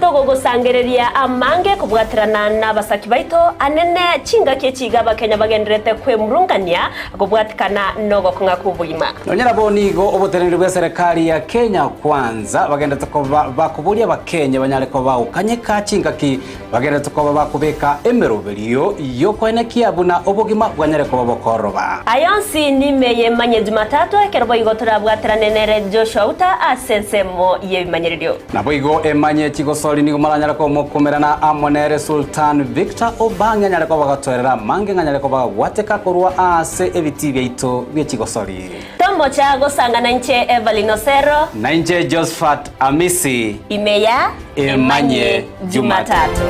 togogosangereria amange kobwaterana nabasaki baito anene chingaki echi iga abakenya bagendererete kwemurungania kobwatikana nogokong'a kw'obogima. Nonya nabo nigo oboteneneri bw'eserekari ya Kenya Kwanza bagenderete koba bakoboria abakenya banyare koba bagokanyeka chingaki bagenderete koba bakobeka emeroberio y'okoenekia buna obogima bwanyare koba bokooroba. Aya onsi nime y'emanye Jumatatu, ekero boigo torabwaterane nere Joshua Uta ase ensemo y'ebimanyererio. Naboigo emanye chigosori nigo moranyare komokumerana amo nere Sultan Victor Obang'e anyare koba gatoerera amange ng'anyare koba gagwateka korwa aase ebitii biaito bie chigosori. Tomocha gosangana inche Evelyn Osero. Na inche Josphat Amisi. Ime ya Emanye Jumatatu.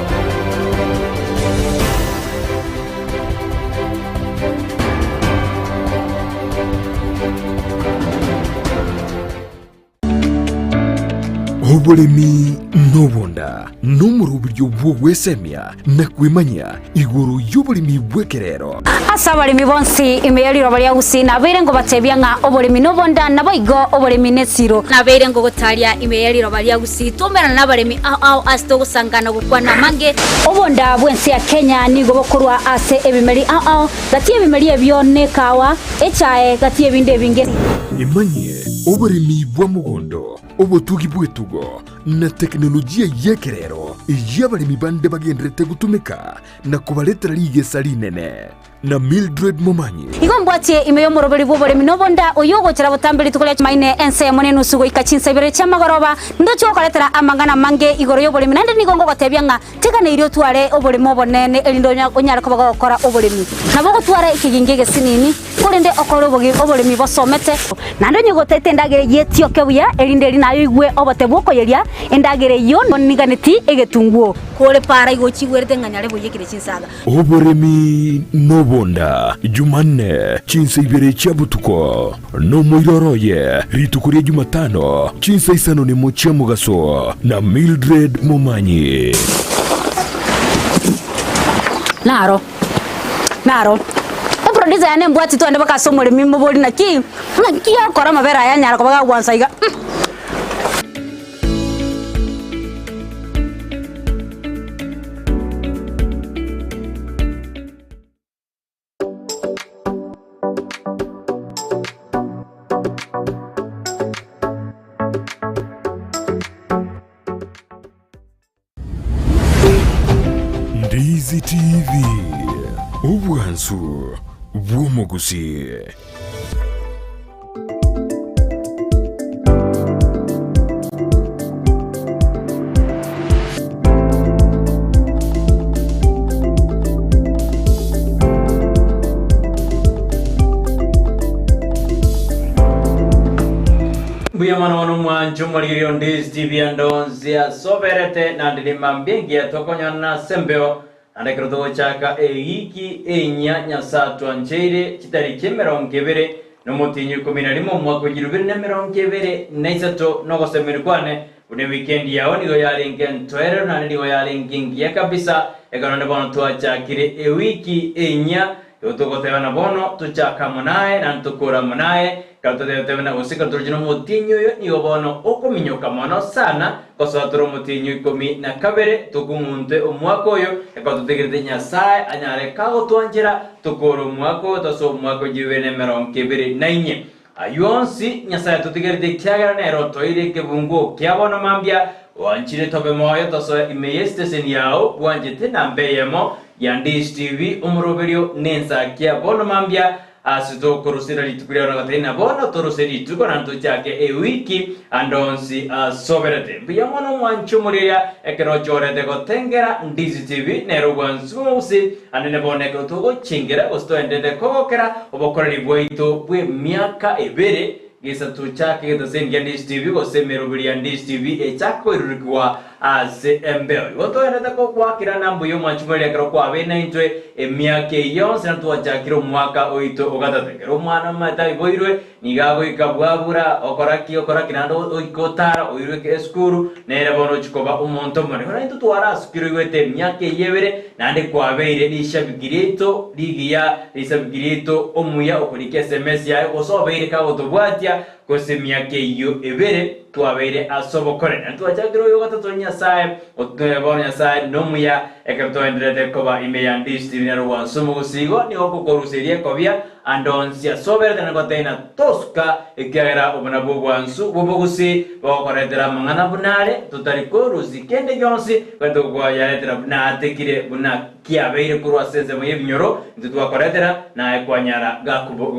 Oboremi nobonda nomoroberio bw'ogwesemia na kwemanyia igoro y'oboremi bw'ekerero. Ase abaremi bonsi ime ye riroba ria Gusii nabeire ngobatebia ng'a oboremi nobonda, naboigo oboremi nesiro. Nabeire ngogotaria ime ye riroba ria Gusii twaumerana nabaremi ao ao ase togosangana gokwana amange. Obonda bw'ense ya Kenya nigo bokorwa ase ebimeri ao ao, gati y'ebimeri ebio nekawa, echae, gati y'ebinde ebinge. Emanyie oboremi bwa mogondo, obotugi bw'etugo, na tekinolojia y'ekerero eyio abaremi bande bagendererete gotumeka na kobaretera rigesa rinene. Na Mildred Momanyi. Igo mbwatie ime y'omoroberi bw'oboremi nobonda, oyio ogochera botambe rituko ria Chumaine ensemo nenusu goika chinsa ibere chi'amagoroba, ndoche gokoretera amang'ana amange igoro y'oboremi, naende nigo ngogotebia ng'a teganeirie otware oboremo obonene erinde onyare koba gogokora oboremi. Nabo ogotwara ekegingi egesinini, Korende okore oboremi bosomete. Naende onye gotaete endagera eyio etioke buya, erinde eri naye oigwe obote bw'okoyeria endagera eyio niganeti egetunguo. Kore para igo ochigwerete ng'a nyare boiyekire chinsaga. Oboremi nobonda, Jumanne, chinsa ibere chia botuko, nomoiroro oye, rituko ria Jumatano, chinsa isano nemo chia mogaso, na Mildred Momanyi. Naro. Naro eproducer yane embwati twende mpaka ase omoremi mobori naki naki okora amabere aya anyara koba gagwansa iga mm. Ndizi TV, obwansu bw'omogusii. Mbuya mono mono mwanche omorigereria onde Steve ande onsi ase oberete naende rimambia engiya tokonywana ase embeo naende ekero togochaka ewiki enyia Nyasae atwancheire chitariki emerongo ebere na omotienyi o ikomi na rimo omwaka o chirubere na emerongo ebere na isato nogosemeria kwane buna ewikendi yao nigo yarenge entoerero naende nigo yarenge engiya kabisa ekero naende bono twachakire ewiki enyia Igo togotebana bono, tochake amo naye, naende tokore amo naye. Ekero totetebana gose ekero toroche nomotienyi oyo, nigo bono okominyoka mono sana, gosoa tore omotienyi o ikomi na kabere, tokung'untwe omwaka oyo, ekero totegerete Nyasae anyare kagotwanchera, tokore omwaka oyo, tosoe omwaka o chibere na emerongo ebere na inye. Ayio onsi Nyasae atotigerete ekiagera nere otoire ekebungo kia bono mambia, oanchire tobe moyo tosoe ime y'esiteseni yao bwanchete namba eyemo ya Ndish TV omoroberio nensakia bono mambia ase tokorosera rituko riao nagatari na bono torose rituko naende tochake ewiki ande onsi asoberete. Mbuya mono omwanchi omoriria ekero ochorete gotengera Ndizi TV nere obwansu bw'omogusii Anene bono ekero togochengera gose toenderere kogokera obokoreri bwaito bw'emiaka ebere, gesa tochake egetaseni kia Ndish TV gose emeroberi ya Ndish TV echake koirurukigwa ase embeo. Igo toenderete kogoakera mbuya omwanchi moerio ekero kwabeire naintwe emiaka eye yonsi na twachakire omwaka oito ogatato. Ekero omwana omanyete aiboirwe, Nigo agoika bwabura, okora ki, okora ki, naende oike otara, oirwe esukuru, nere bono ochia koba omonto omonene. Bono intwe twarasukire oigwete emiaka eyio ebere, naende kwabeire rishabiki riaito rigiya, risabiki riaito omuya okorika esemesi yaye, gose obeire kagotobwatia. Gose emiaka eyio ebere twabeire ase obokore, na ntwachakire oyo ogatato Nyasae, bono Nyasae nomuya, ekero twaendererete koba ime ya Ndisi nere ogwansa omogusii igo nigo okokoruseria ekobia ande onsi ase oberete na gotebia tosuka, ekiagera obo nabwo obwansu bw'obogusii bogokoretera amang'ana buna are, totari korusia kende gionsi, korende tokoyaretera buna atekire, buna kiabeire korwa ase ensemo y'ebinyoro, intwe twakoretera, naye kwanyara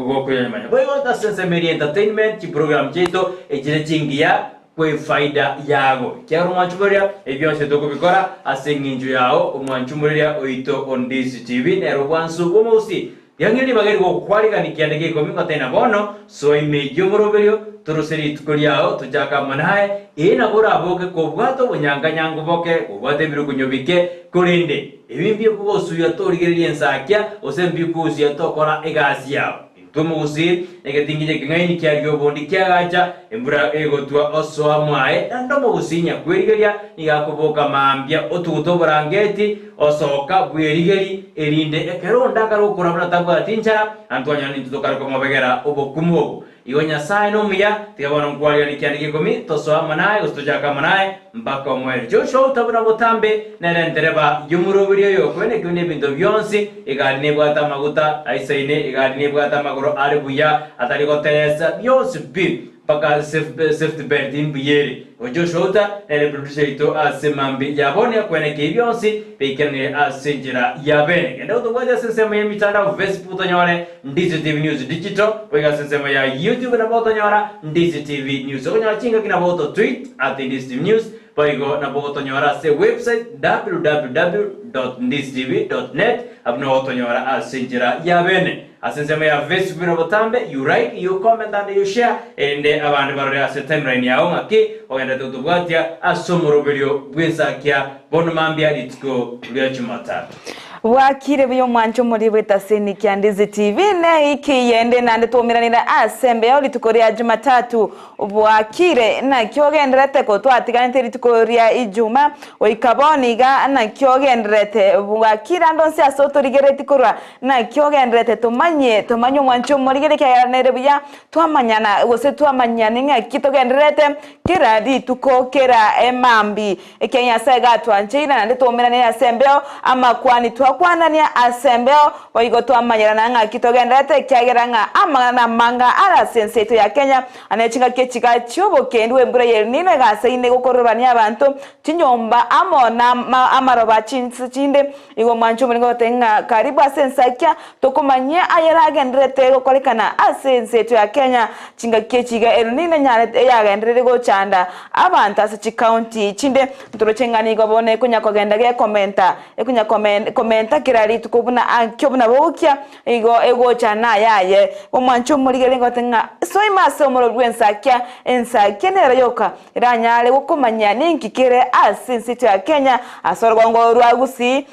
gokoyamanya. Boigo ase ensemo eria entertainment, chiprogram chiaito echire chingiya kw'efaida yago. Ekiagera omwanchumureria, ebi bionsi tokobikora ase eng'encho yao, omwanchumureria oito Ondisi TV nere obwansu bw'omogusii. Riang'ina ribaga eri gokwarigania kianda gia ikomi ngotebie na bono, soa ime y'omoroberio, torose rituko riao, tochake amo naye, ee nabo oraboke kobwata obonyanganyangu boke, kobwata ebirukunyo bike, korende ebi mbikogosuia torigereria ensakia, gose mbikogosuia tokora egasi yao. Intwe omogusii, negetinginye ekeng'aini kiaria obondi kiagacha, embura egotwa osoa mwaye, naende omogusii nyakwerigeria nigo akoboka mambia otuguta oborangeti, Osoka bw'erigeri, erinde ekero onde akare gokora buna tabwati inchara, naende twanyora nintwe tokare komobegera obokumu obo. Igo Nyasae nomuya, tiga bono nkwariganie kianda gia ikomi, tosoe amo naye, gose tochake amo naye, mpaka omoerio. Joshua otabuna buna botambe, nere entereba y'omoroberi oyo okwenekigwe nebinto bionsi, egari nebwate amaguta aisaine, egari nebwate amagoro are buya, atari goteresa, bionsi pi. Mpaka safety belt mbuya ere. Igo Joshua Outa nere producer oito ase mambi ya bono akweneke ebi bionsi biikeranire ase enchera ya bene. Genda gotobwatia ase ensemo ya emitandao Facebook otonyore Ndizi TV News Digital, boigo ase ensemo ya YouTube nabo otonyora Ndizi TV News. Okonyora chingaki nabo oto tweet at Ndizi TV News, boigo nabo ogotonyora ase website www.ndizitv.net abwo nabo ogotonyora ase enchera ya bene. Ase ensemo ya Facebook na botambe, you like, you comment and you share, erinde abande barore ase timeline yao ng'aki ogenderete gotobwatia ase omoroberio bw'ensakia bono mambia rituko ria Jumatatu. Bwakire buya omwancho omori bw'etasini kia Ndizi TV ne iki yende naende twaumeranire ase embeo rituko ria Jumatatu. Bwakire naki ogenderete ko twatiganete rituko ria Ijuma goika bono iga naki ogenderete bwakire ande onsi ase otorigereti korwa Naki ogendererete tomanye, tomanye omwanchi omorigeri ekiagera nere buya, twamanyana, gose twamanyane ng'aki togendererete kera rituko, kera emambi. Ekiagera Nyasae gatwancheire naende twaumeranire ase embeo, amakwani twakwanania ase embeo, boigo twamanyerana ng'aki togendererete, ekiagera ng'a amang'ana namanga are ase ense yaito ya Kenya, ane chingaki echiga chi'obokendu bw'embura y'El Nino egasaine gokororania abanto, chinyomba amo namaroba chinse chinde. Igo omwanche omonene goteba ng'a karibu ase ensakia tokomanyia ayeragendererete gokorekana ase ense yaito ya Kenya chingaki echi iga El Nino enyarete eyagenderere gochanda abanto ase chikaunti chinde. Ntoroche ng'a nigo bono ekonya kogenda gekomenta ekonya komenta kera rituko buna ankio buna bogokia igo egocha nayaye. Omwanche omorigereria goteba ng'a soima ase omorobio bw'ensakia, ensakia nero yoka Eranyare gokomanya ninki kere ase ense yaito ya Kenya, ase orogongo rwa Gusii,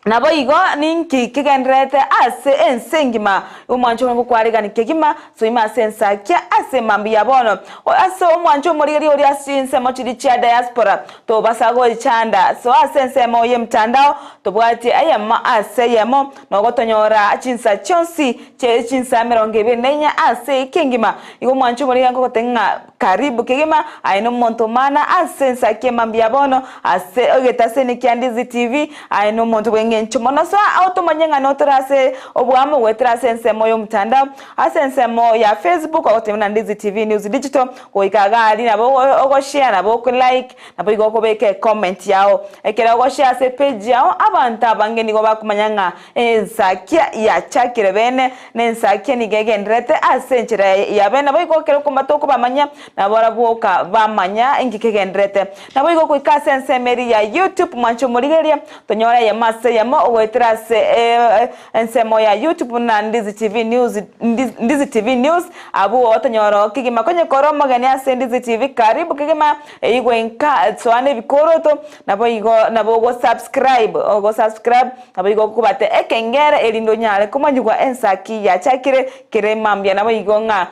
naboigo ninki kegendererete ase ense engima. Omwancho one gokwaregani kegima, soima ase ensakia ase mambia ya bono. Ase omwancho omorigereria oria ase chinsemo chiria chia diaspora, tobasa goichanda. Soa ase ensemo y'emtandao, tobwatie eyemo ase eyemo, nogotonyora chinsa chionsi chie chinsa emerongo ebere na inye ase eke engima. Igo omwancho omorigereria nkogotebia ng'a Karibu kegima, aye nomonto omana ase ensaki emambia bono, ase egetaseni kia Ndizi TV, aye nomonto bw'engencho mono. Soa ao tomanye ng'a notore ase oboamo goetera ase ensemo y'omotandao, ase ensemo ya Facebook ogotebi buna Ndizi TV News Digital, goika iga aria nabo ogoshare, nabo okolike, nabo igo okobeka ecomment yao. Ekero ogoshare ase epage yao, abanto abange nigo bakomanya ng'a Ensakia yachakire bene, na ensakia nigo egendererete ase enchera ya bene. Naboigo ekero tokobamanya, nabarabwo boka bamanya inki kegendererete. Naboigo goika ase ensemo eria ya YouTube, mwanche omorigererie, tonyore eyemo ase eyemo ogoetera ase ensemo ya YouTube buna Ndizi TV News, Ndizi TV News, abwo otonyora oo kegima. Konye kore omogeni ase Ndizi TV, karibu kegima, eigwe inka, soa na ebikoroto, naboigo nabo ogo subscribe, ogo subscribe. Naboigo okobate ekengere, erinde onyare komanyigwa ensaki yachakire kere mambia. Naboigo ng'a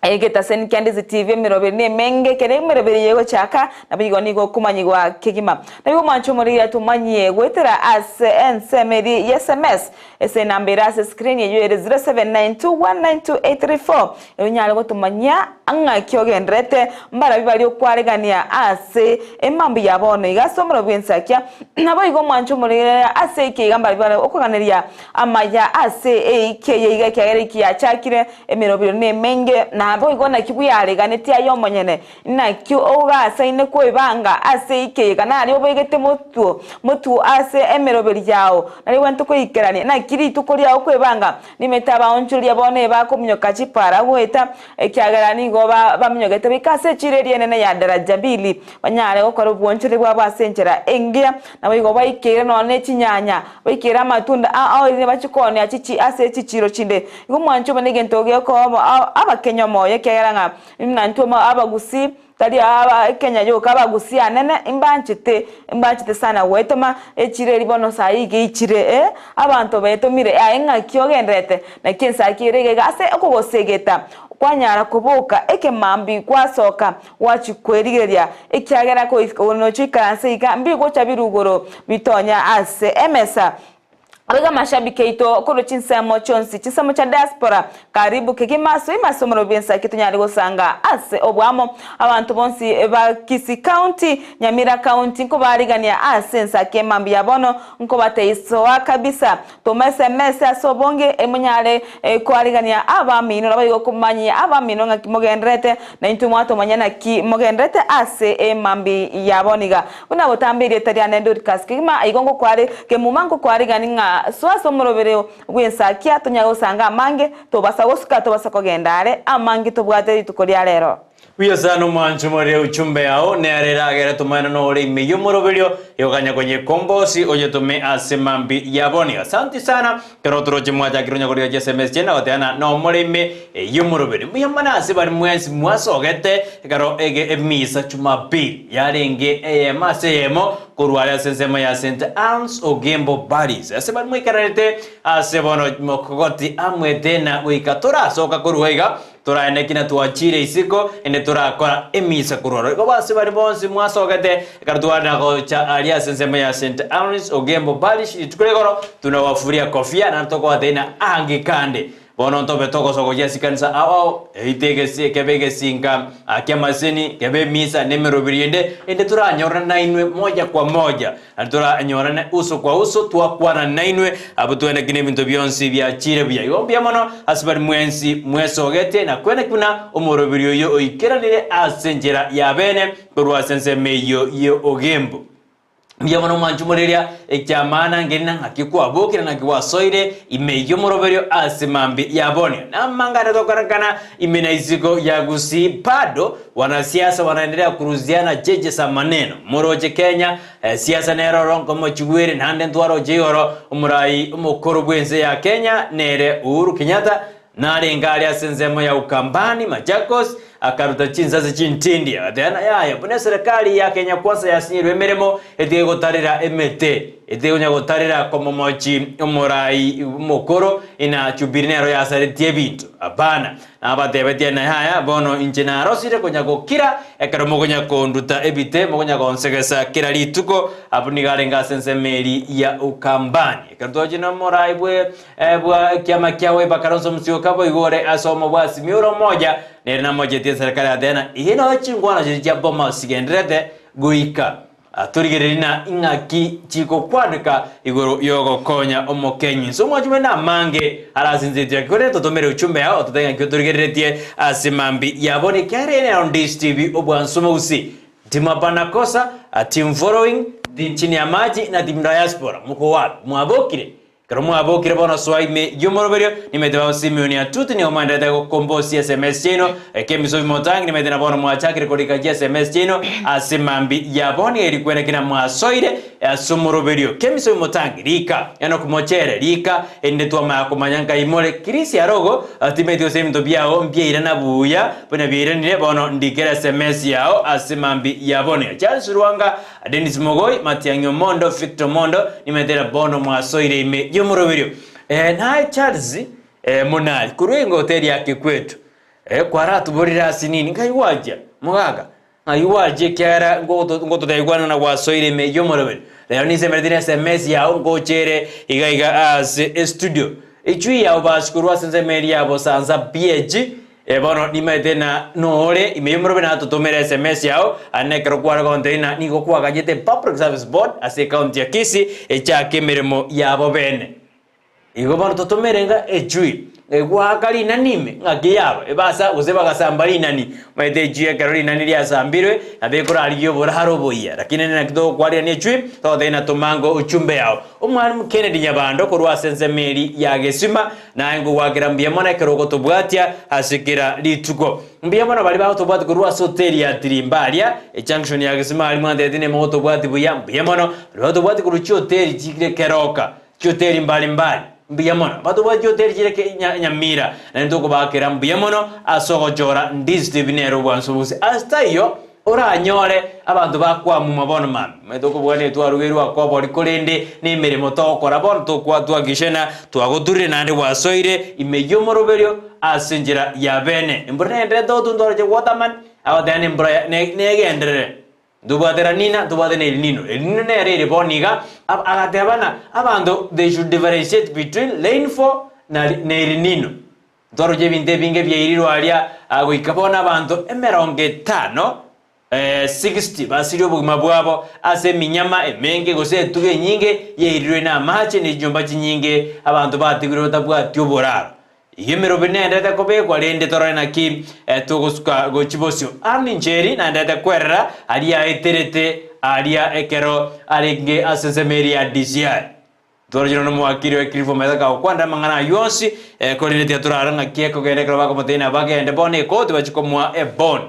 Egetaseni kia Ndizi TV emeroberi nemenge, ekero emeroberi eye egochaka, naboigo nigo okomanyigwa kegima. Naboigo mwanche omoriri atomanyie goetera ase ensemo eria ya sms ase enamba ere ase screen eyio ere 0792192834 erio onyare gotomanyia ng'aki ogendererete mbarabi baria okwaregania ase emambia ya bono iga ase omorero bw'ensakia. Naboigo mwanche omoriri ase eke iga mbarabi baria okoganeria amaya ase eiki eye iga ekiagera eiki yachakire Emerobio nemenge, naboigo naki bweareganetie aye omonyene, naki ogasaine kwebanga ase ekeyega naria obegete motwo motwo ase emeroberi yao, nario gwenerete koikerania. Naki rituko riao kwebanga nimete abaonchoreria bono ebakominyoka chipara goeta, ekiagera nigo baminyogete goika ase echiro eria enene ya daraja mbili, banyare gokora obwoonchoreria bwabo ase enchera engiya. Naboigo baikeire nonya ne chinyanya, baikeire amatunda ao erinde bachie koonia chichi ase chichiiro chinde. Igo mwanche obe negento gekoba abakenya omoyo, ekiagera ng'a buna intwe abagusii, tari abakenya yoka, abagusii anene imbanchete, imbanchete sana goetoma echiro eria bono saii iga eichire eh, abanto betomire aye ng'aki ogendererete, naki ensaki ere iga iga ase okogosegeta kwanyara koboka ekemambia gwasoka gwachia kwerigereria, ekiagera nochia oikaranse iga mbigocha birugoro bitonya ase emesa. Abaiga amashabiki aito korwa chinsemo chionsi, chinsemo chia diaspora, karibu kegima ase oime ase omorero bw'ensaki tonyare gosanga ase oboamo. Abanto bonsi ba Kisii County, Nyamira County nkobarigania ase ensaki emambia ya bono, nkobateisoa kabisa. Toma sms ase obonge emonyare koarigania abamino naboigo komanyia abamino ng'aki mogendererete, na intwe mwatomanya naki mogendererete ase emambi ya bono iga. Buna botambe erieta riane Dorcas kegima igo ngokware kemuma nkokoarigani ng'a soa ase omorobere bw'ensakia tonyare gosanga amange tobasa gosuka tobasa kogenda are amange tobwate rituko ria rero. Buya sana omwancho more uchumbe yao nere eragere tomaene nore ime y'omoroberio yoganya konyekombosi oyetome ase mambi ya boni. Asanti sana kero toroche mwachakire onya korigia chiSMS chiaino goteana nomore ime y'omoroberio. Mbuya mono ase bari mwensi mwasogete ekero ege emisa Jumapili yarenge eyemo ase eyemo korwa are ase ensemo ya St. Anne's Ogembo Parish. Ase bari mwaikererete ase bono mokogoti amwete na goika torasoka korwa iga Toraende ki na twachire isiko, inde torakora emisa korwa ororo. Igo ase baria bonsi mwasogete, ekero twarina gocha aria ase ensemo ya St. Anne's, Ogembo Parish, rituko ria igoro, tunabafuria kofia, naende tokobatebia ng'a ange kande. Bono ntobe togosoa gochia ase chikanisa ao ao, eite egesi kebe egesinka ki'amaseni, kebe emisa, na emeroberi ende, inde toranyorane nainwe moja kwa moja. Naende toranyorane uso kwa uso, twakwana nainwe, abwo tweneki nebinto bionsi biachire buya. Igo mbuya mono ase baria mwensi mwesogetie na kweneki buna omoroberi oyio oikeranire ase enchera y'abeene korwa ase ensemo eyio y'ogembo. Mbuya mono mwanche omoreria ekiamana nkerina ng'aki kwabokire naki gwasoire ime y'omoroberio ase mambia ya bono. Namang'ana tokorekana ime na isiko ya Gusii bado Wanasiasa wanaendelea kuruziana cheche sa maneno. Moroche Kenya, siasa nere oro nkomochigwere naende ntwaroche igoro omorai omokoro bwense ya Kenya nere Uhuru Kenyatta narenge aria ase ensemo ya Ukambani, Machakos, akaruta chinsase chintindi agateba ng'a yaya buna eserekari ya Kenya Kwanza yasinyirwe emeremo etige gotarera emete etige konya gotarera komomochi omorai omokoro ina Jubilee nero yasaretie ebinto. Hapana. Nabatebetie ng'a yaya, bono inche narosire konya gokira, ekero mokonya konduta ebite, mokonya gonsegesa kera rituko. Abwo nigo arenge ase ensemo eria ya Ukambani. Ekero twachire nomorai bwe bwa ekiama kia Wiper Kalonzo Musyoka boigo ore ase omo bwa Azimio la Umoja, nere namochetie eserekari agateba ng'a eye noyo chinkwana chiria chia Bomas chigendererete goika. Torigererie na ing'aki chigokwaneka igoro y'ogokonya omokenyi. Inse omwanchi bwene amange are ase ense yaito ya Kikore, totomere uchumbe yao ototebie ng'aki otorigereretie ase mambi yabo. Nekiagera eye nero Ndish TV obwansu omogusii. Team Hapana Kosa, Team Following, Team Chini ya Maji na Team Diaspora. Moko wapi? Mwabokire? Ekero mwabokire bono soa ime y'omoroberio, nimanyete baba Simeoni Atuti nigo mwenderete gokombosia sms chiaino, Kemisobi Motangi nimanyete na bono mwachakire korika chiSMS chiaino ase mambi ya bono eri kweneki na mwasoire ase omoroberio. Kemisobi Motangi rika, Enock Mochere rika, erinde twamanya komanya nkai more. Chris Arogo timanyeti gose ebinto biao mbiairana buya buna biairanire bono ndikere sms yao ase mambi ya bono. Charles Rwanga Dennis Mogoi, Matiang'i Omondo, Victor Omondo, nimetera bono mwasoire ime y'omoroberio. Eh, naye Charles eh, Monari, korwa engote eria Kikwetu. Eh, kwaratuborire ase nini, ngai gwachia, mogaka, ng'ai gwachia ekiagera ngoto ngototaigwana na gwasoire ime y'omoroberi. Rero ninsemeretie na SMS yao ngochere iga iga ase estudio. Echui yao basi korwa ase ensemo eria ya Bosansa PH, eh, bono nimaete na nore ime y'omoroberi natotomere SMS yao, aye nekero kware gontebia ng'a nigo kwagachete Public Service Board ase ecounty ya Kisii echake emeremo yabo bene. Igo bono totomere ng'a echui egwaka rinani ime, ng'aki yaba ebasa gose bagasamba rinani. Omanyete echui ekero rinani riasambirwe, nabo ekorarigia oboraro oboyia. Lakini ere naki togokwarirania echui, togotebia ng'a toma uchumbe yao. Omwalimu Kennedy Nyabando korwa ase ensemo eria ya Gesima, naye nkogwakera mbuya mono ekero ogotobwatia ase kera rituko. Mbuya mono baria bagotobwatia korwa ase hoteli ya Tirimba aria, ejunction ya Gesima aria mwantebetie nimogotobwatia buya, mbuya mono. Baria bagotobwatia korwa chihoteli chire Keroka, Chioteri mbari mbari, mbuya mono. Batobwate chioteri chire ke nya Nyamira, naende tokobakera mbuya mono ase ogochora Ndizi TV nere obwansu bogose. Ase taiyo, oranyore abanto bakwamuma bono mambia. Omanyete okobua ne twarugerwe akobori korende na emeremo togokora bono tokwa twakishena twagoturire naende gwasoire ime y'omoroberio ase enchera ya bene. Embura negendererete gotuntoroche waterman, agoteba nembura ya ne negenderere. Ntobwate La Nina, ntobwate na El Nino. El Nino nere ere bono iga, agateba ng'a abanto they should differentiate between rainfall na na El Nino. Ntwaroche ebinto ebinge biairirwe aria goika bono abanto emerongo etano, 60 basirie obogima bwabo ase eminyama emenge gose etugo enyinge yairirwe na amache ne chinyomba chinyinge abanto batigirwe batabwati oboraro. Igo emeroberio nendete kobekwa, rende torore naki togosuka gochia bosio. Amo inche eri nandete kwerera aria aeterete aria ekero arenge ase ensemo eria ya DCI. Twarorire nomowakiri oye Clifford Maitha kagokwanera amang'ana ayio onsi, korende tiga torare ng'aki ekogenda ekero bakomotebia nabagende bono ekoti bachie komoa ebond.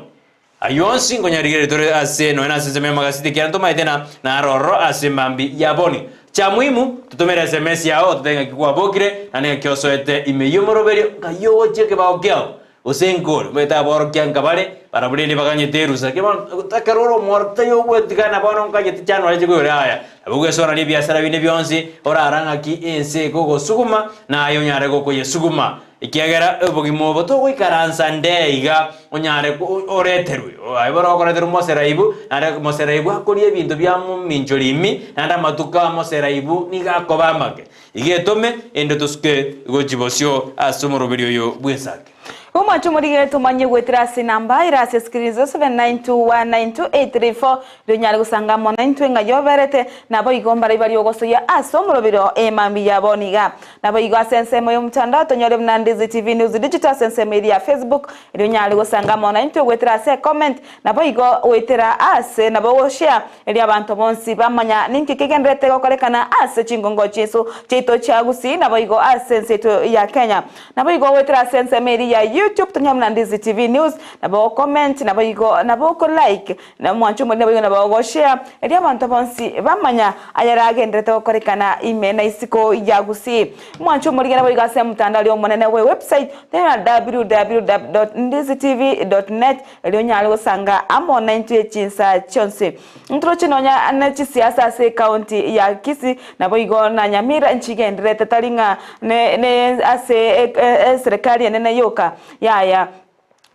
Ayio onsi nkonyarigereria tore ase nonya nase ensemo y'amagaseti ekiagera ntomaete na naro ororo ase emambi ya boni. Cha muhimu, totomere SMS yao ototebie ng'aki kwabokire naende ng'aki osoete ime y'omoroberio ng'ai ogochia ekebao kiao gose nkore. Omanyete aborokia nkabare barabwo rende baganyete erusa lakini bono ekero ore omworokia tari ogwetigana bono nkanyete chianware chikoigoro yaya. Nabo ogwesoanania ebiasara binde bionsi orara ng'aki ense ekogosuguma naye onyare gokoyesuguma. Ekiagera obogima obo togoikaransa nde iga onyare oreterwe, aye bono okoreterwa moseraibu, naende moseraibu akoria ebinto bia momincho rimi, naende amatuko a moseraibu nigo akoba amake. Iga etome ende tosuke gochia bosio ase omoroberi oyo bw'esake. Omwancho omorigere tomanye goetera ase enamba ere ase escreen 0792192834 Riria onyare gosanga amo naintwe ng'a yoberete, naboigo mbaria baria ogosoyia ase omorobiro emambia ya bono iga. Naboigo ase ensemo y'omotandao tonyore buna Ndizi TV News Digital ase ensemo eria ya Facebook, erio onyare gosanga amo naintwe goetera ase ecomment, naboigo goetera ase nabo ogoshare erio abanto bonsi bamanya ninki kegendererete gokorekana ase chingongo chiaso chiaito chia Gusii naboigo ase ense yaito ya Kenya. Naboigo goetera ase ensemo eria ya YouTube tonyore buna Ndizi TV News, nabo ogocoment naboigo nabo okolike. Na omwancho omonene boigo nabo ogoshea, erio abanto bonsi bamanya ayaragenderete gokorekana ime na isiko ya Gusii. Omwancho omorigena boigo ase omotandao oria omonene bwe website tonyora www.ndizitv.net erio onyare gosanga amo naintwe chinsa chionsi. Ntoroche nonya ne chisiasa ase ecounty ya Kisii naboigo na Nyamira nchigendererete tari ng'a ne ne ase eserekari enene yoka yaya.